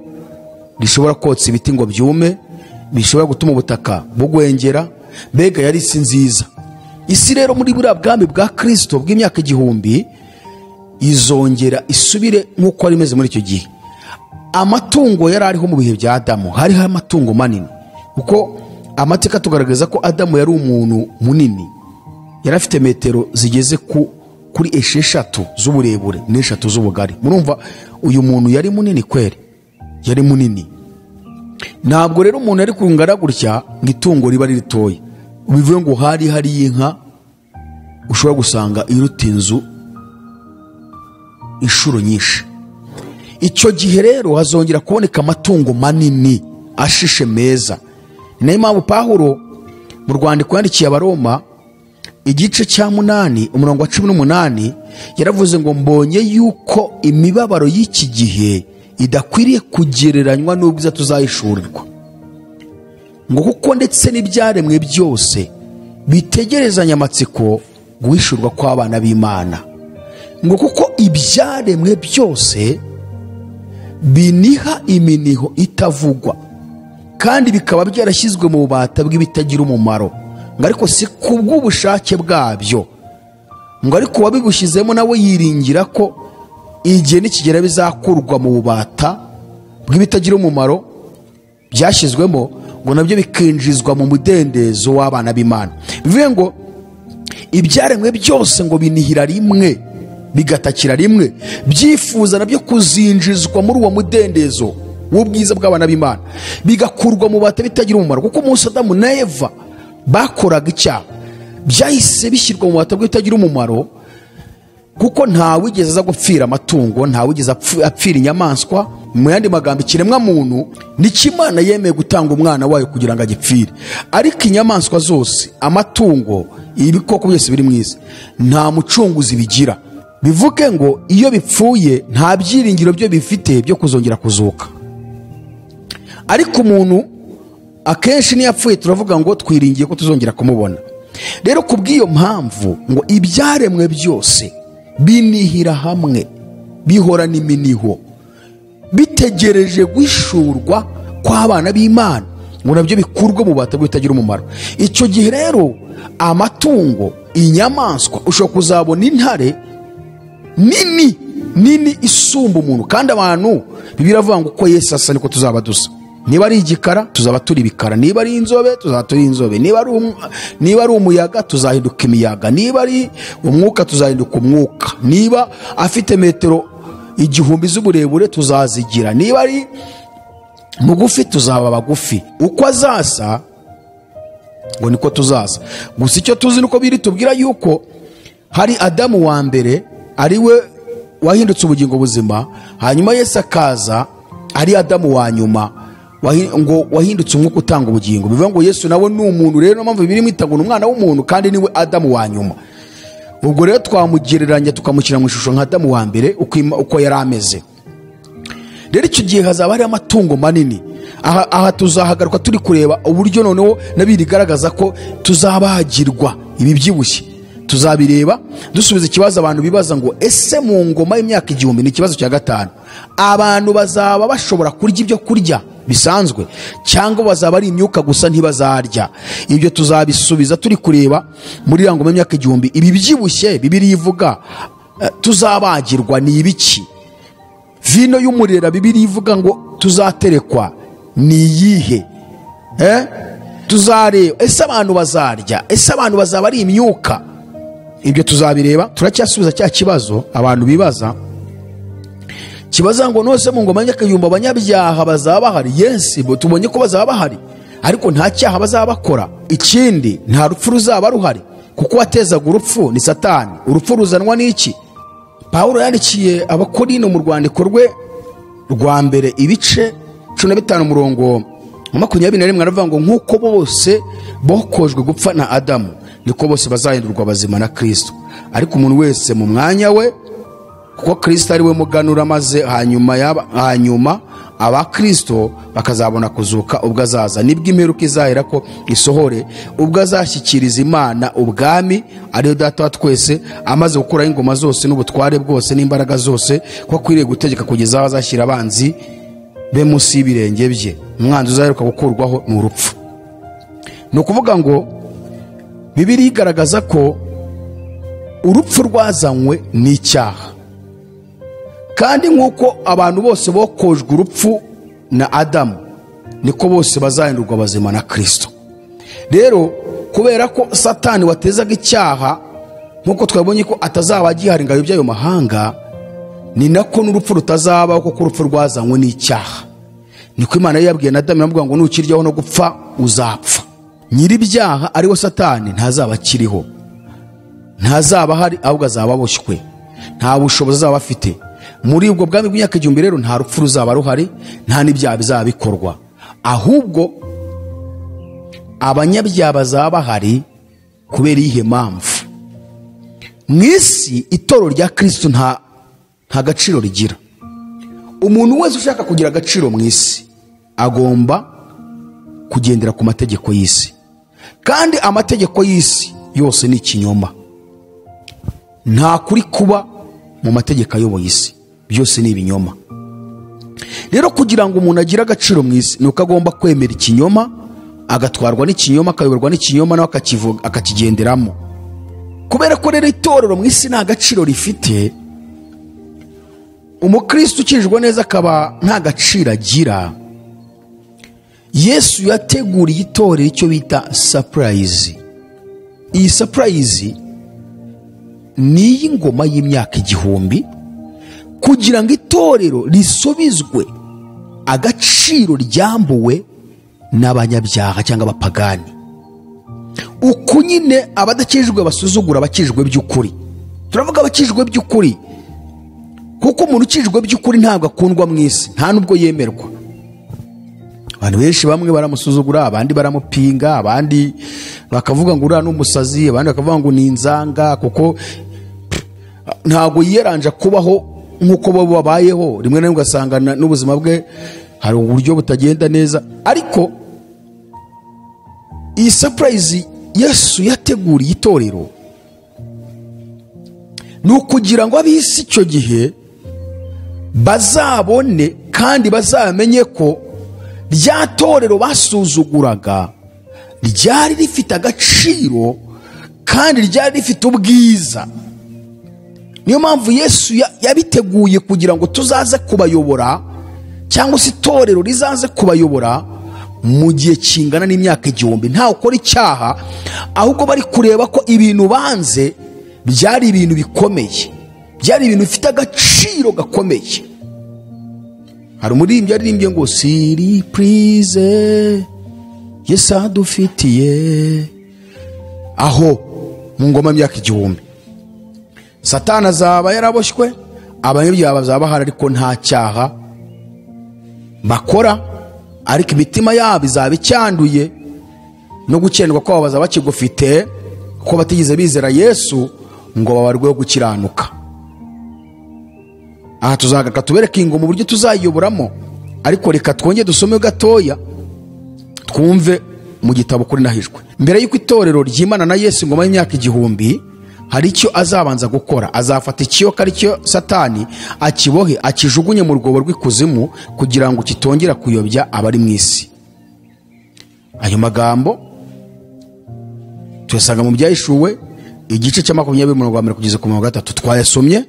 Speaker 1: rishobora kotsa ibiti ngo byume, bishobora gutuma ubutaka bugwengera. Mbega yari isi nziza. Isi rero muri buriya bwami bwa Kristo bw'imyaka igihumbi izongera isubire nk'uko yari imeze muri icyo gihe. Amatungo yari ariho mu bihe bya Adamu, hariho amatungo manini, kuko amateka tugaragaza ko Adamu yari umuntu munini, yari afite metero zigeze kuri 6 z'uburebure n'3 z'ubugari. Murumva uyu muntu yari munini kweri, yari munini. Ntabwo rero umuntu yari kungana gutya ngo itungo riba ritoya, bivuye ngo hari inka ushobora gusanga iruta inzu inshuro nyinshi. Icyo gihe rero hazongera kuboneka amatungo manini ashishe meza. Ni nayo mpamvu Pawulo mu rwandiko yandikiye Abaroma igice cya 8 umurongo wa 18 yaravuze ngo mbonye yuko imibabaro y'iki gihe idakwiriye kugereranywa n'ubwiza tuzahishurirwa, ngo kuko ndetse n'ibyaremwe byose bitegerezanya amatsiko guhishurwa kw'abana b'Imana, ngo kuko ibyaremwe byose biniha iminiho itavugwa kandi bikaba byarashyizwe mu bubata bw'ibitagira umumaro, ngo ariko si kubw'ubushake bwabyo, ngo ariko uwabibushyizemo nawe yiringira ko igihe nikigera bizakurwa mu bubata bw'ibitagira umumaro byashyizwemo, ngo nabyo bikinjizwa mu mudendezo w'abana b'Imana. Bivuye ngo ibyaremwe byose ngo binihira rimwe, bigatakira rimwe, byifuza nabyo kuzinjizwa muri uwo mudendezo w'ubwiza bw'abana b'Imana, bigakurwa mu bubata bitagira umumaro. Kuko umunsi Adamu na Eva bakoraga icyaha byahise bishyirwa mu bubata bw'ibitagira umumaro, kuko ntawigeze aza gupfira amatungo, ntawigeze apfira inyamaswa. Mu yandi magambo, ikiremwa muntu nicyo Imana yemeye gutanga umwana wayo kugira ngo agipfire, ariko inyamaswa zose, amatungo, ibikoko byose biri mu isi nta mucunguzi bigira. Bivuge ngo iyo bipfuye nta byiringiro byo bifite byo kuzongera kuzuka. Ariko umuntu akenshi niyo apfuye turavuga ngo twiringiye ko tuzongera kumubona. Rero kubw'iyo mpamvu ngo ibyaremwe byose binihira hamwe, bihorana iminiho, bitegereje guhishurwa kw'abana b'Imana, ngo nabyo bikurwe mu bubata bw'ibitagira umumaro. Icyo gihe rero amatungo, inyamaswa, ushobora kuzabona intare nini nini isumba umuntu. Kandi abantu Bibiliya iravuga ngo uko Yesu asa niko tuzaba dusa. Niba ari igikara tuzaba turi ibikara, niba ari inzobe tuzaba turi inzobe, niba ari umuyaga tuzahinduka imiyaga, niba ari umwuka tuzahinduka umwuka, niba afite metero 1000 z'uburebure tuzazigira, niba ari mugufi tuzaba bagufi. Uko azasa ngo niko tuzaza. Gusa icyo tuzi nuko biri tubwira yuko hari Adamu wa mbere ari we wahindutse ubugingo buzima, hanyuma Yesu akaza ari Adamu wa nyuma ngo wahindutse umwuka utanga ubugingo. Bivuga ngo Yesu nawe ni umuntu. Rero mpamvu Bibiliya imwita ngo ni umwana w'umuntu, kandi niwe Adamu wa nyuma. Ubwo rero twamugereranya tukamushyira mu ishusho nka Adamu wa mbere uko yari ameze. Rero icyo gihe hazaba hari amatungo manini. Aha tuzahagaruka turi kureba uburyo noneho nabiri igaragaza ko tuzabagirwa ibi byibushye. Tuzabireba dusubiza ikibazo abantu bibaza ngo ese mu ngoma y'imyaka 1000, ni ikibazo cya 5, abantu bazaba bashobora kurya ibyo kurya bisanzwe cyangwa bazaba ari imyuka gusa ntibazarya? Ibyo tuzabisubiza turi kureba muri ya ngoma y'imyaka 1000 ibi byibushye Bibiliya ivuga tuzabagirwa ni ibiki? Vino y'umurera Bibiliya ivuga ngo tuzaterekwa ni iyihe? Tuzareba ese abantu bazarya? Ese abantu bazaba ari imyuka? Ibyo tuzabireba. Turacyasubiza cya kibazo abantu bibaza, kibaza ngo nose mu ngoma y'imyaka 1000 abanyabyaha bazaba bahari? Yes, tubonye ko bazaba bahari, ariko nta cyaha bazaba bakora. Ikindi, nta rupfu ruzaba ruhari, kuko watezaga urupfu ni Satani. Urupfu ruzanwa n'iki? Pawulo yandikiye Abakorino mu rwandiko rwe rwa mbere ibice 15 umurongo 21, aravuga ngo nk'uko bose bokojwe gupfa na Adamu, niko bose bazahindurwa bazima na Kristo, ariko umuntu wese mu mwanya we, kuko Kristo ari we muganura, maze hanyuma aba Kristo bakazabona kuzuka ubwo azaza. Nibwo imperuka izahera ko isohore, ubwo azashyikiriza Imana ubwami ariyo Data wa twese, amaze gukuraho ingoma zose n'ubutware bwose n'imbaraga zose, ko akwiriye gutegeka kugeza aho azashyira abanzi be munsi y'ibirenge bye. Umwanzi uzaheruka gukurwaho ni urupfu. Ni ukuvuga ngo Bibiliya igaragaza ko urupfu rwazanywe n'icyaha, kandi nk'uko abantu bose bokojwe urupfu na Adamu, niko bose bazahindurwa bazima na Kristo. Rero kubera ko Satani watezaga icyaha, nk'uko twabonye ko atazaba agihari ngo ayobye ayo mahanga, ni nako n'urupfu rutazabaho, kuko urupfu rwazanywe n'icyaha. Niko Imana yabwiye na Adamu, iramubwira ngo nukiryaho no gupfa uzapfa. Nyir'ibyaha ari we Satani ntazaba akiriho, ntazaba ahari, ahubwo azaba aboshywe, nta bushobozi azaba afite. Muri ubwo bwami bw'imyaka 1000 rero nta rupfu ruzaba ruhari, nta n'ibyaha bizaba bikorwa, ahubwo abanyabyaha bazaba bahari. Kubera iyihe mpamvu? Mu isi itorero rya Kristo nta gaciro rigira. Umuntu wese ushaka kugira agaciro mu isi agomba kugendera ku mategeko y'isi, kandi amategeko y'isi yose ni ikinyoma. Nta kuri kuba mu mategeko ayoboye isi, byose ni ibinyoma. Rero kugira ngo umuntu agire agaciro mu isi ni uko agomba kwemera ikinyoma, agatwarwa n'ikinyoma, akayoborwa n'ikinyoma, nawe akakivuga akakigenderamo. Kubera ko rero itorero mu isi nta gaciro rifite, umukristo ukijwe neza akaba nta gaciro agira, Yesu yateguriye itorero icyo bita surprise. Iyi surprise ni iy'ingoma y'imyaka 1000, kugira ngo itorero risubizwe agaciro ryambuwe n'abanyabyaha cyangwa abapagani. Uku nyine abadakijijwe basuzugura abakijijwe by'ukuri. Turavuga abakijijwe by'ukuri kuko umuntu ukijijwe by'ukuri ntabwo akundwa mu isi, nta nubwo yemerwa. Abantu benshi bamwe baramusuzugura, abandi baramupinga, abandi bakavuga ngo uriya ni umusazi, abandi bakavuga ngo ni inzanga, kuko ntabwo yiyeranja kubaho nk'uko bo babayeho. Rimwe na rimwe ugasanga n'ubuzima bwe hari uburyo butagenda neza. Ariko iyi surprise Yesu yateguriye itorero ni ukugira ngo ab'isi icyo gihe bazabone kandi bazamenye ko rya torero basuzuguraga ryari rifite agaciro kandi ryari rifite ubwiza. Niyo mpamvu Yesu yabiteguye kugira ngo tuzaze kubayobora, cyangwa se itorero rizaze kubayobora mu gihe kingana n'imyaka 1000. Ntawe ukora icyaha, ahubwo bari kureba ko ibintu banze byari ibintu bikomeye, byari ibintu bifite agaciro gakomeye. Hari umuririmbyi yaririmbye ngo surprise Yesu adufitiye. Aho mu ngoma y'imyaka 1000 Satani azaba yaraboshywe, abanyabyaha bazaba bahari, ariko nta cyaha bakora, ariko imitima yabo izaba icyanduye no gukendwa kwabo bazaba bakigufite, kuko batigeze bizera Yesu ngo babarweho gukiranuka. Aha tuzagaruka tubereke ingoma uburyo tuzayiyoboramo, ariko reka twongere dusome gatoya twumve mu gitabo kuri nahijwe. Mbere y'uko itorero ryimana na Yesu ingoma y'imyaka 1000, hari icyo azabanza gukora. Azafata ikiyoka aricyo Satani, akibohe akijugunye mu rwobo rw'ikuzimu kugira ngo kitongera kuyobya abari mu isi. Ayo magambo tuyasanga mu Byahishuwe igice cya 20 kugeza ku 3, twayasomye.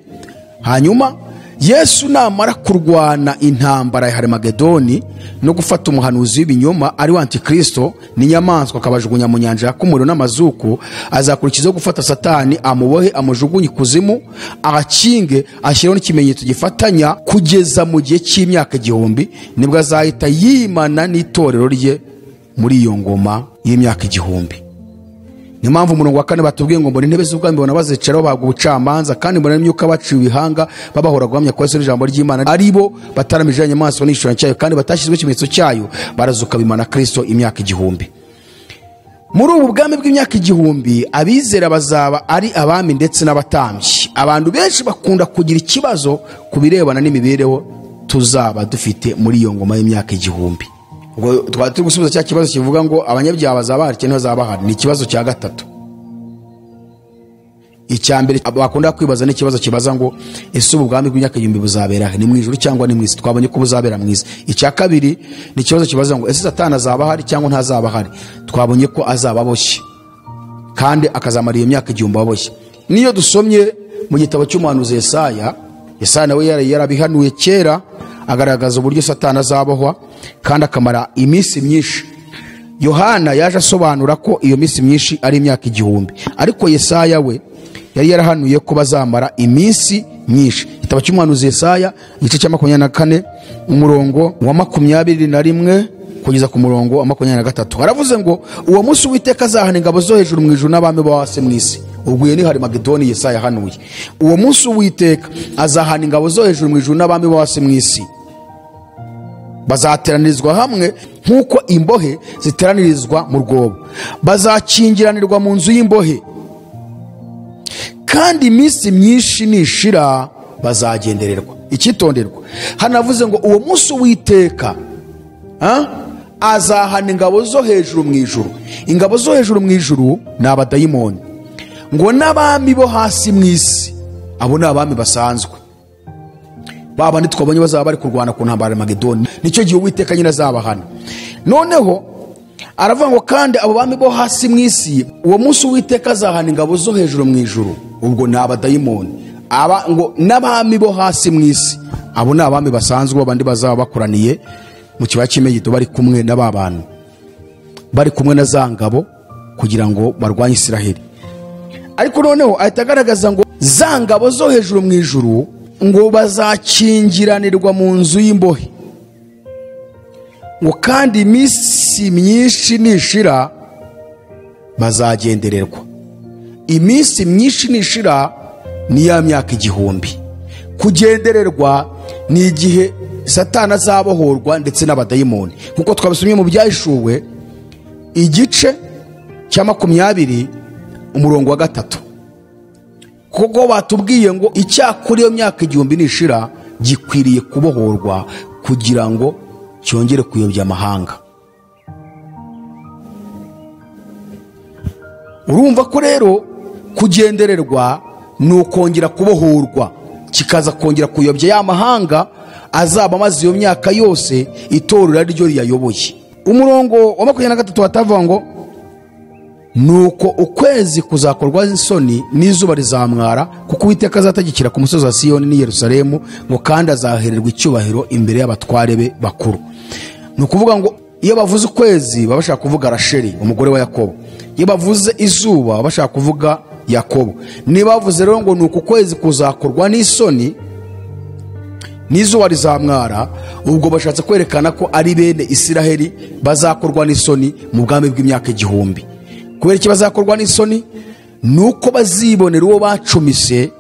Speaker 1: Hanyuma Yesu namara kurwana intambara ya Harimagedoni no gufata umuhanuzi w'ibinyoma ari wa Antikristo n'inyamaswa akabajugunya mu nyanja yaka umuriro n'amazuku, azakurikizaho gufata Satani amubohe amujugunye ikuzimu, ahakinge, ashyireho n'ikimenyetso gifatanya kugeza mu gihe cy'imyaka 1000. Nibwo azahita yimana n'itorero rye muri iyo ngoma y'imyaka 1000. Niyo mpamvu umurongo wa 4 batubwiye ngo mbona intebe z'ubwami mbona bazicaraho bahabwa ubucamanza, kandi mbona n'imyuka baciwe ibihanga babahora guhamya kwa Yesu n'ijambo ry'Imana, ari bo bataramije inyamaswa n'igishushanyo cyayo kandi batashyizweho ikimenyetso cyayo, barazuka bimana Kristo imyaka 1000. Muri ubu bwami bw'imyaka 1000 abizera bazaba ari abami ndetse n'abatambyi. Abantu benshi bakunda kugira ikibazo ku birebana n'imibereho tuzaba dufite muri iyo ngoma y'imyaka 1000. Ubwo twari turi gusubiza cya kibazo kivuga ngo abanyabyaha bazaba bahari cyangwa ntibazaba bahari. Ni ikibazo cya 3. Icya mbere bakunda kwibaza ni ikibazo kibaza ngo ese ubu bwami bw'imyaka 1000 buzabera he? Ni mu ijuru cyangwa ni mu isi? Twabonye ko buzabera mu isi. Icya kabiri ni ikibazo kibaza ngo ese Satani azaba ahari cyangwa ntazaba ahari? Twabonye ko azaba aboshye kandi akazamara iyo myaka 1000 aboshye. Niyo dusomye mu gitabo cy'umuhanuzi Yesaya, Yesaya nawe yarabihanuye kera, agaragaza uburyo Satani azabohwa kandi akamara iminsi myinshi. Yohana yaje asobanura ko iyo minsi myinshi ari imyaka 1000, ariko Yesaya we yari yarahanuye ko bazamara iminsi myinshi. Igitabo cy'umuhanuzi Yesaya igice cya 24 umurongo wa 21 kugeza ku murongo wa 23, aravuze ngo uwo munsi Uwiteka azahana ingabo zo hejuru mu ijuru n'abami bo hasi mu isi. Ubwo ni Harimagedoni Yesaya yahanuye. Uwo munsi Uwiteka azahana ingabo zo hejuru mu ijuru n'abami bo hasi mu isi, bazateranirizwa hamwe nk'uko imbohe ziteranirizwa mu rwobo, bazakingiranirwa mu nzu y'imbohe, Kandi iminsi myinshi nishira bazagendererwa. Icyitonderwa hanavuze ngo uwo munsi Uwiteka azahana ingabo zo hejuru mu ijuru. Ingabo zo hejuru mu ijuru ni abadayimoni, ngo n'abami bo hasi mu isi, abo ni abami basanzwe babandi twabonye bazaba bari kurwana ku ntambara ya Magedoni, nicyo gihe Uwiteka nyine azabahana. Noneho aravuga ngo kandi abo bami bo hasi mu isi, uwo munsi Uwiteka azahana ingabo zo hejuru mu ijuru, ubwo ni abadayimoni, aba ngo n'abami bo hasi mu isi, abo ni abami basanzwe babandi bazaba bakoraniye mu kibaya cy'Imegido bari kumwe n'aba bantu, bari kumwe na za ngabo kugira ngo barwanye Isiraheli. Ariko noneho ahita agaragaza ngo za ngabo zo hejuru mu ijuru ngo bazakingiranirwa mu nzu y'imbohe, ngo kandi iminsi myinshi nishira bazagendererwa. Iminsi myinshi nishira ni ya myaka 1000. Kugendererwa ni igihe Satani azabohorwa ndetse n'abadayimoni, nkuko twabisomye mu Byahishuwe igice cya 20 umurongo wa 3, kuko batubwiye ngo icyakora iyo myaka 1000 nishira gikwiriye kubohorwa kugira ngo cyongere kuyobya amahanga. Urumva ko rero kugendererwa ni ukongera kubohorwa, kikaza kongera kuyobya ya mahanga azaba amaze iyo myaka yose itorero ryo riyayoboye. Umurongo wa 23 watavuga ngo nuko ukwezi kuzakorwa isoni n'izuba rizamwara, kuko Uwiteka azategekera ku musozi wa Siyoni n'i Yerusalemu, ngo kandi azahererwa icyubahiro imbere y'abatware be bakuru. Ni ukuvuga ngo iyo bavuze ukwezi baba bashaka kuvuga Rasheli umugore wa Yakobo, iyo bavuze izuba baba bashaka kuvuga Yakobo. Niba bavuze rero ngo nuko ukwezi kuzakorwa n'isoni n'izuba rizamwara, ubwo bashatse kwerekana ko ari bene Isiraheli bazakorwa n'isoni mu bwami bw'imyaka 1000. Kubera iki bazakorwa n'isoni? Nuko bazibonera uwo bacumise,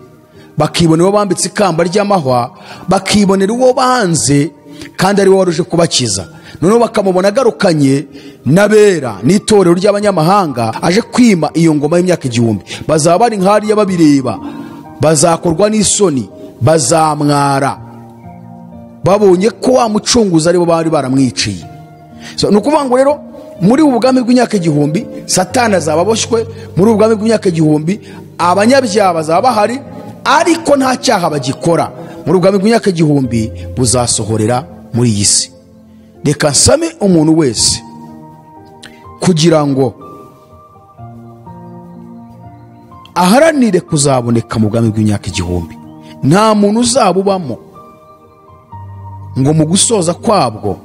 Speaker 1: bakibonera uwo bambitse ikamba ry'amahwa, bakibonera uwo banze kandi ari we waruje kubakiza. Noneho bakamubona agarukanye n'abera n'itorero ry'abanyamahanga aje kwima iyo ngoma y'imyaka 1000. Bazaba bari nk'hariya babireba, bazakorwa n'isoni, bazamwara babonye ko wa mucunguzi aribo bari baramwiciye. So, ni ukuvuga ngo rero muri ubu bwami bw'imyaka 1000 Satani azaba aboshywe. Muri ubu bwami bw'imyaka 1000 abanyabyaha bazaba bahari ariko nta cyaha bagikora. Muri ubu bwami bw'imyaka 1000 buzasohorera muri iyi si. Reka nsame umuntu wese kugira ngo aharanire kuzaboneka mu bwami bw'imyaka 1000. Nta muntu uzabubamo ngo mu gusoza kwabwo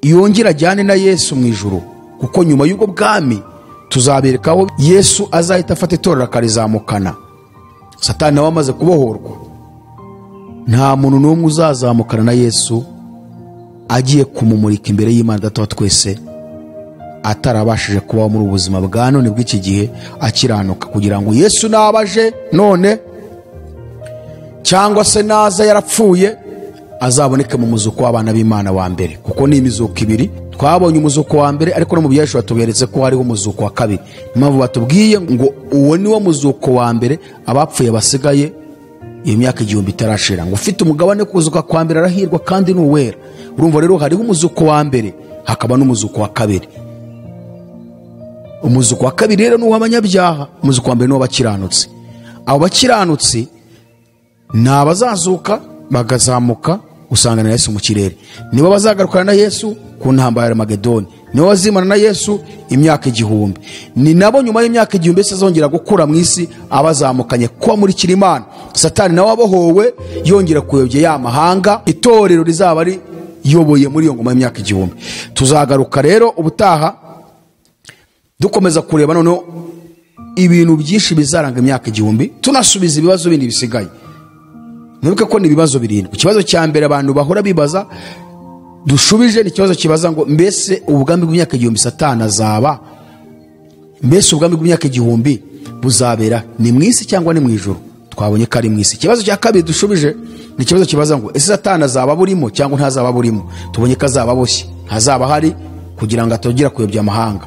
Speaker 1: yongera ajyane na Yesu mu ijuru, kuko nyuma y'ubwo bwami tuzabereka aho Yesu azahita afata itorero akarizamukana. Satani nawe amaze kubohorwa, nta muntu n'umwe uzazamukana na Yesu agiye kumumurika imbere y'Imana Data wa twese atarabashije kubaho muri ubuzima bwa none bw'iki gihe akiranuka, kugira ngo Yesu nabaje none cyangwa se naza yarapfuye azaboneke mu muzuko w'abana b'Imana wa mbere. Kuko ni imizuko ibiri, twabonye umuzuko wa mbere, ariko no mu Byahishuwe tuberetse ko hariho umuzuko wa kabiri. Impamvu batubwiye ngo uwo ni wo muzuko wa mbere, abapfuye basigaye iyo myaka 1000 itarashira, ngo ufite umugabane kuzuka kwa mbere arahirwa kandi ni uwera. Urumva rero hariho umuzuko wa mbere hakaba n'umuzuko wa kabiri. Umuzuko wa kabiri rero ni uw'abanyabyaha, umuzuko wa mbere ni uw'abakiranutsi. Abo bakiranutsi ni abazazuka bagazamuka usangana na Yesu mu kirere, nibo bazagarukana na Yesu ku ntambara ya Magedoni, nibo bazimana na Yesu imyaka 1000. Ni nabo nyuma y'imyaka 1000 Yesu azongera gukura mu isi abazamukanye kuba muri Imana. Satani nawe abohowe yongera kuyobya ya mahanga, itorero rizaba riyoboye muri iyo ngoma y'imyaka 1000. Tuzagaruka rero ubutaha dukomeza kureba noneho ibintu byinshi bizaranga imyaka 1000, tunasubiza ibibazo bindi bisigaye. Mwibuke ko ni ibibazo 7. Ikibazo cya mbere abantu bahora bibaza dushubije ni ikibazo kibaza ngo mbese ubwami bw'imyaka 1000 Satani azaba, mbese ubwami bw'imyaka 1000 buzabera ni mu isi cyangwa ni mu ijuru? Twabonye ko ari mu isi. Ikibazo cya kabiri dushubije ni ikibazo kibaza ngo ese Satani azaba burimo cyangwa ntazaba burimo? Tubonye ko azaba boshye, ntazaba hari kugira ngo atongera kuyobya amahanga.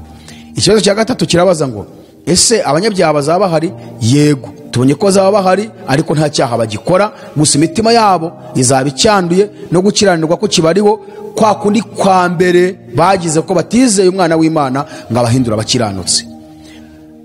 Speaker 1: Ikibazo cya gatatu kirabaza ngo ese abanyabyaha bazaba bahari? Yego. Tubonye ko bazaba bahari ariko nta cyaha bagikora, gusa imitima yabo izaba icyanduye no gukiranirwa ko kibariho kwa kundi kwa mbere bagize ko batizeye umwana w'Imana ngo abahindura abakiranutsi.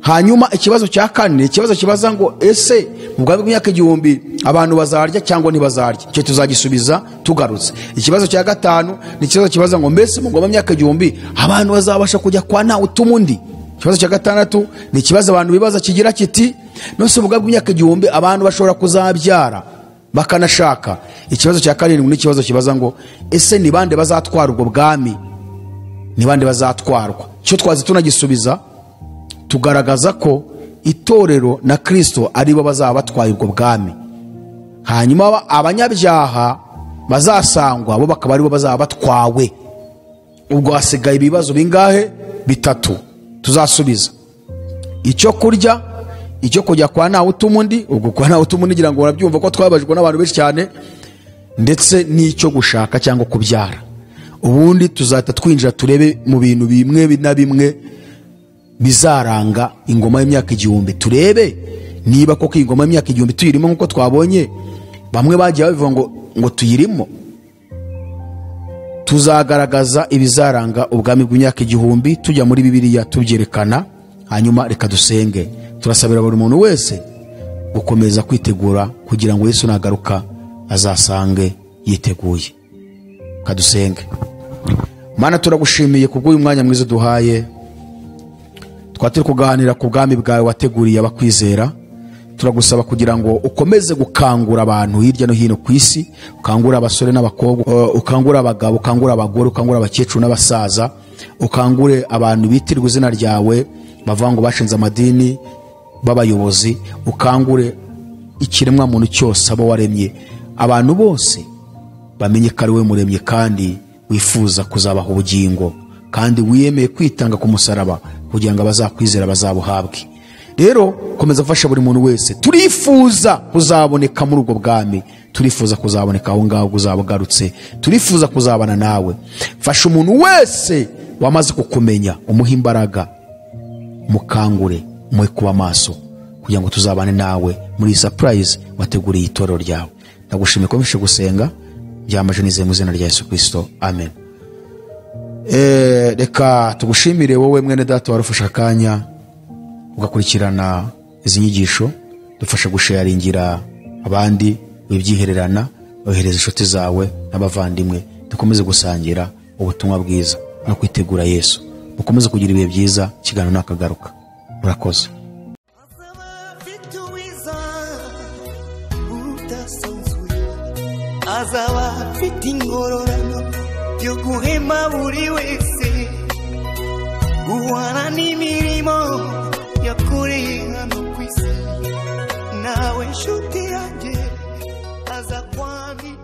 Speaker 1: Hanyuma ikibazo cya kane, ikibazo kibaza ngo ese mu bwami bw'imyaka igihumbi abantu bazarya cyangwa ntibazarya? Icyo tuzagisubiza tugarutse. Ikibazo cya gatanu ni ikibazo kibaza ngo mbese mu bwami bw'imyaka igihumbi abantu bazabasha kujya kwa ntawe utuma undi? Ikibazo cya gatandatu ni ikibazo abantu bibaza kigira kiti nose mu bwami bw'imyaka igihumbi abantu bashobora kuzabyara bakanashaka? Ikibazo cya karindwi ni ikibazo kibaza ngo ese ni bande bazatwara ubwo bwami? Ni bande bazatwarwa? Icyo twazi tunagisubiza tugaragaza ko itorero na Kristo aribo bazaba batwaye ubwo bwami, hanyuma abanyabyaha bazasangwa bo bakaba aribo bazaba batwawe. Ubwo hasigaye ibibazo bingahe? Bitatu tuzasubiza: icyo kurya, icyo kujya kwa ntawe utuma undi, ubwo kwa ntawe utuma undi ngira ngo urabyumva ko twabajwe n'abantu benshi cyane, ndetse n'icyo gushaka cyangwa kubyara. Ubundi tuzahita twinjira turebe mu bintu bimwe na bimwe bizaranga ingoma y'imyaka igihumbi, turebe niba koko ingoma y'imyaka igihumbi tuyirimo nkuko twabonye bamwe bagiye babivuga ngo tuyirimo. Tuzagaragaza ibizaranga ubwami bw'imyaka igihumbi tujya muri Bibiliya tubyerekana. Hanyuma reka dusenge. Turasabira buri muntu wese gukomeza kwitegura kugira ngo Yesu nagaruka azasange yiteguye. Kadusenge. Mana, turagushimiye kubw'uyu mwanya mwiza duhaye, twatiri kuganira ku bwami bwawe wateguriye abakwizera. Turagusaba kugira ngo ukomeze gukangura abantu hirya no hino ku isi, ukangura abasore n'abakobwa, ukangura abagabo, ukangura abagore, ukangura abakecuru n'abasaza, ukangure abantu bitirwa izina ryawe bavuga ngo bashinze amadini b'abayobozi, ukangure ikiremwa muntu cyose abo waremye, abantu bose bamenye ko ari wowe muremye kandi wifuza kuzabaha ubugingo, kandi wiyemeye kwitanga ku musaraba kugira ngo abazakwizera bazabuhabwe. Rero komeza afasha buri muntu wese. Turifuza kuzaboneka muri ubwo bwami, turifuza kuzaboneka aho ngaho uzabugarutse, turifuza kuzabana nawe. Fasha umuntu wese wamaze kukumenya, umuhe imbaraga, mukangure, umuhe kuba maso kugira ngo tuzabane nawe muri surprise wateguriye itorero ryawe. Ndagushimiye ko mfashe gusenga byamaje nizeye mu izina rya Yesu Kristo, amen. Reka tugushimire wowe mwene data warufasha akanya ugakurikirana izi nyigisho, dufasha gusharingira abandi, wibyihererana, ohereza inshuti zawe n'abavandimwe, dukomeze gusangira ubutumwa bwiza no kwitegura Yesu. Mukomeze kugira ibihe byiza, ikiganiro nakagaruka. Murakoze.
Speaker 2: Azaba afite ingororano yo guhema buri wese guhana n'imirimo yakoreye hano ku isi, nawe nshuti yanjye aza kwamina.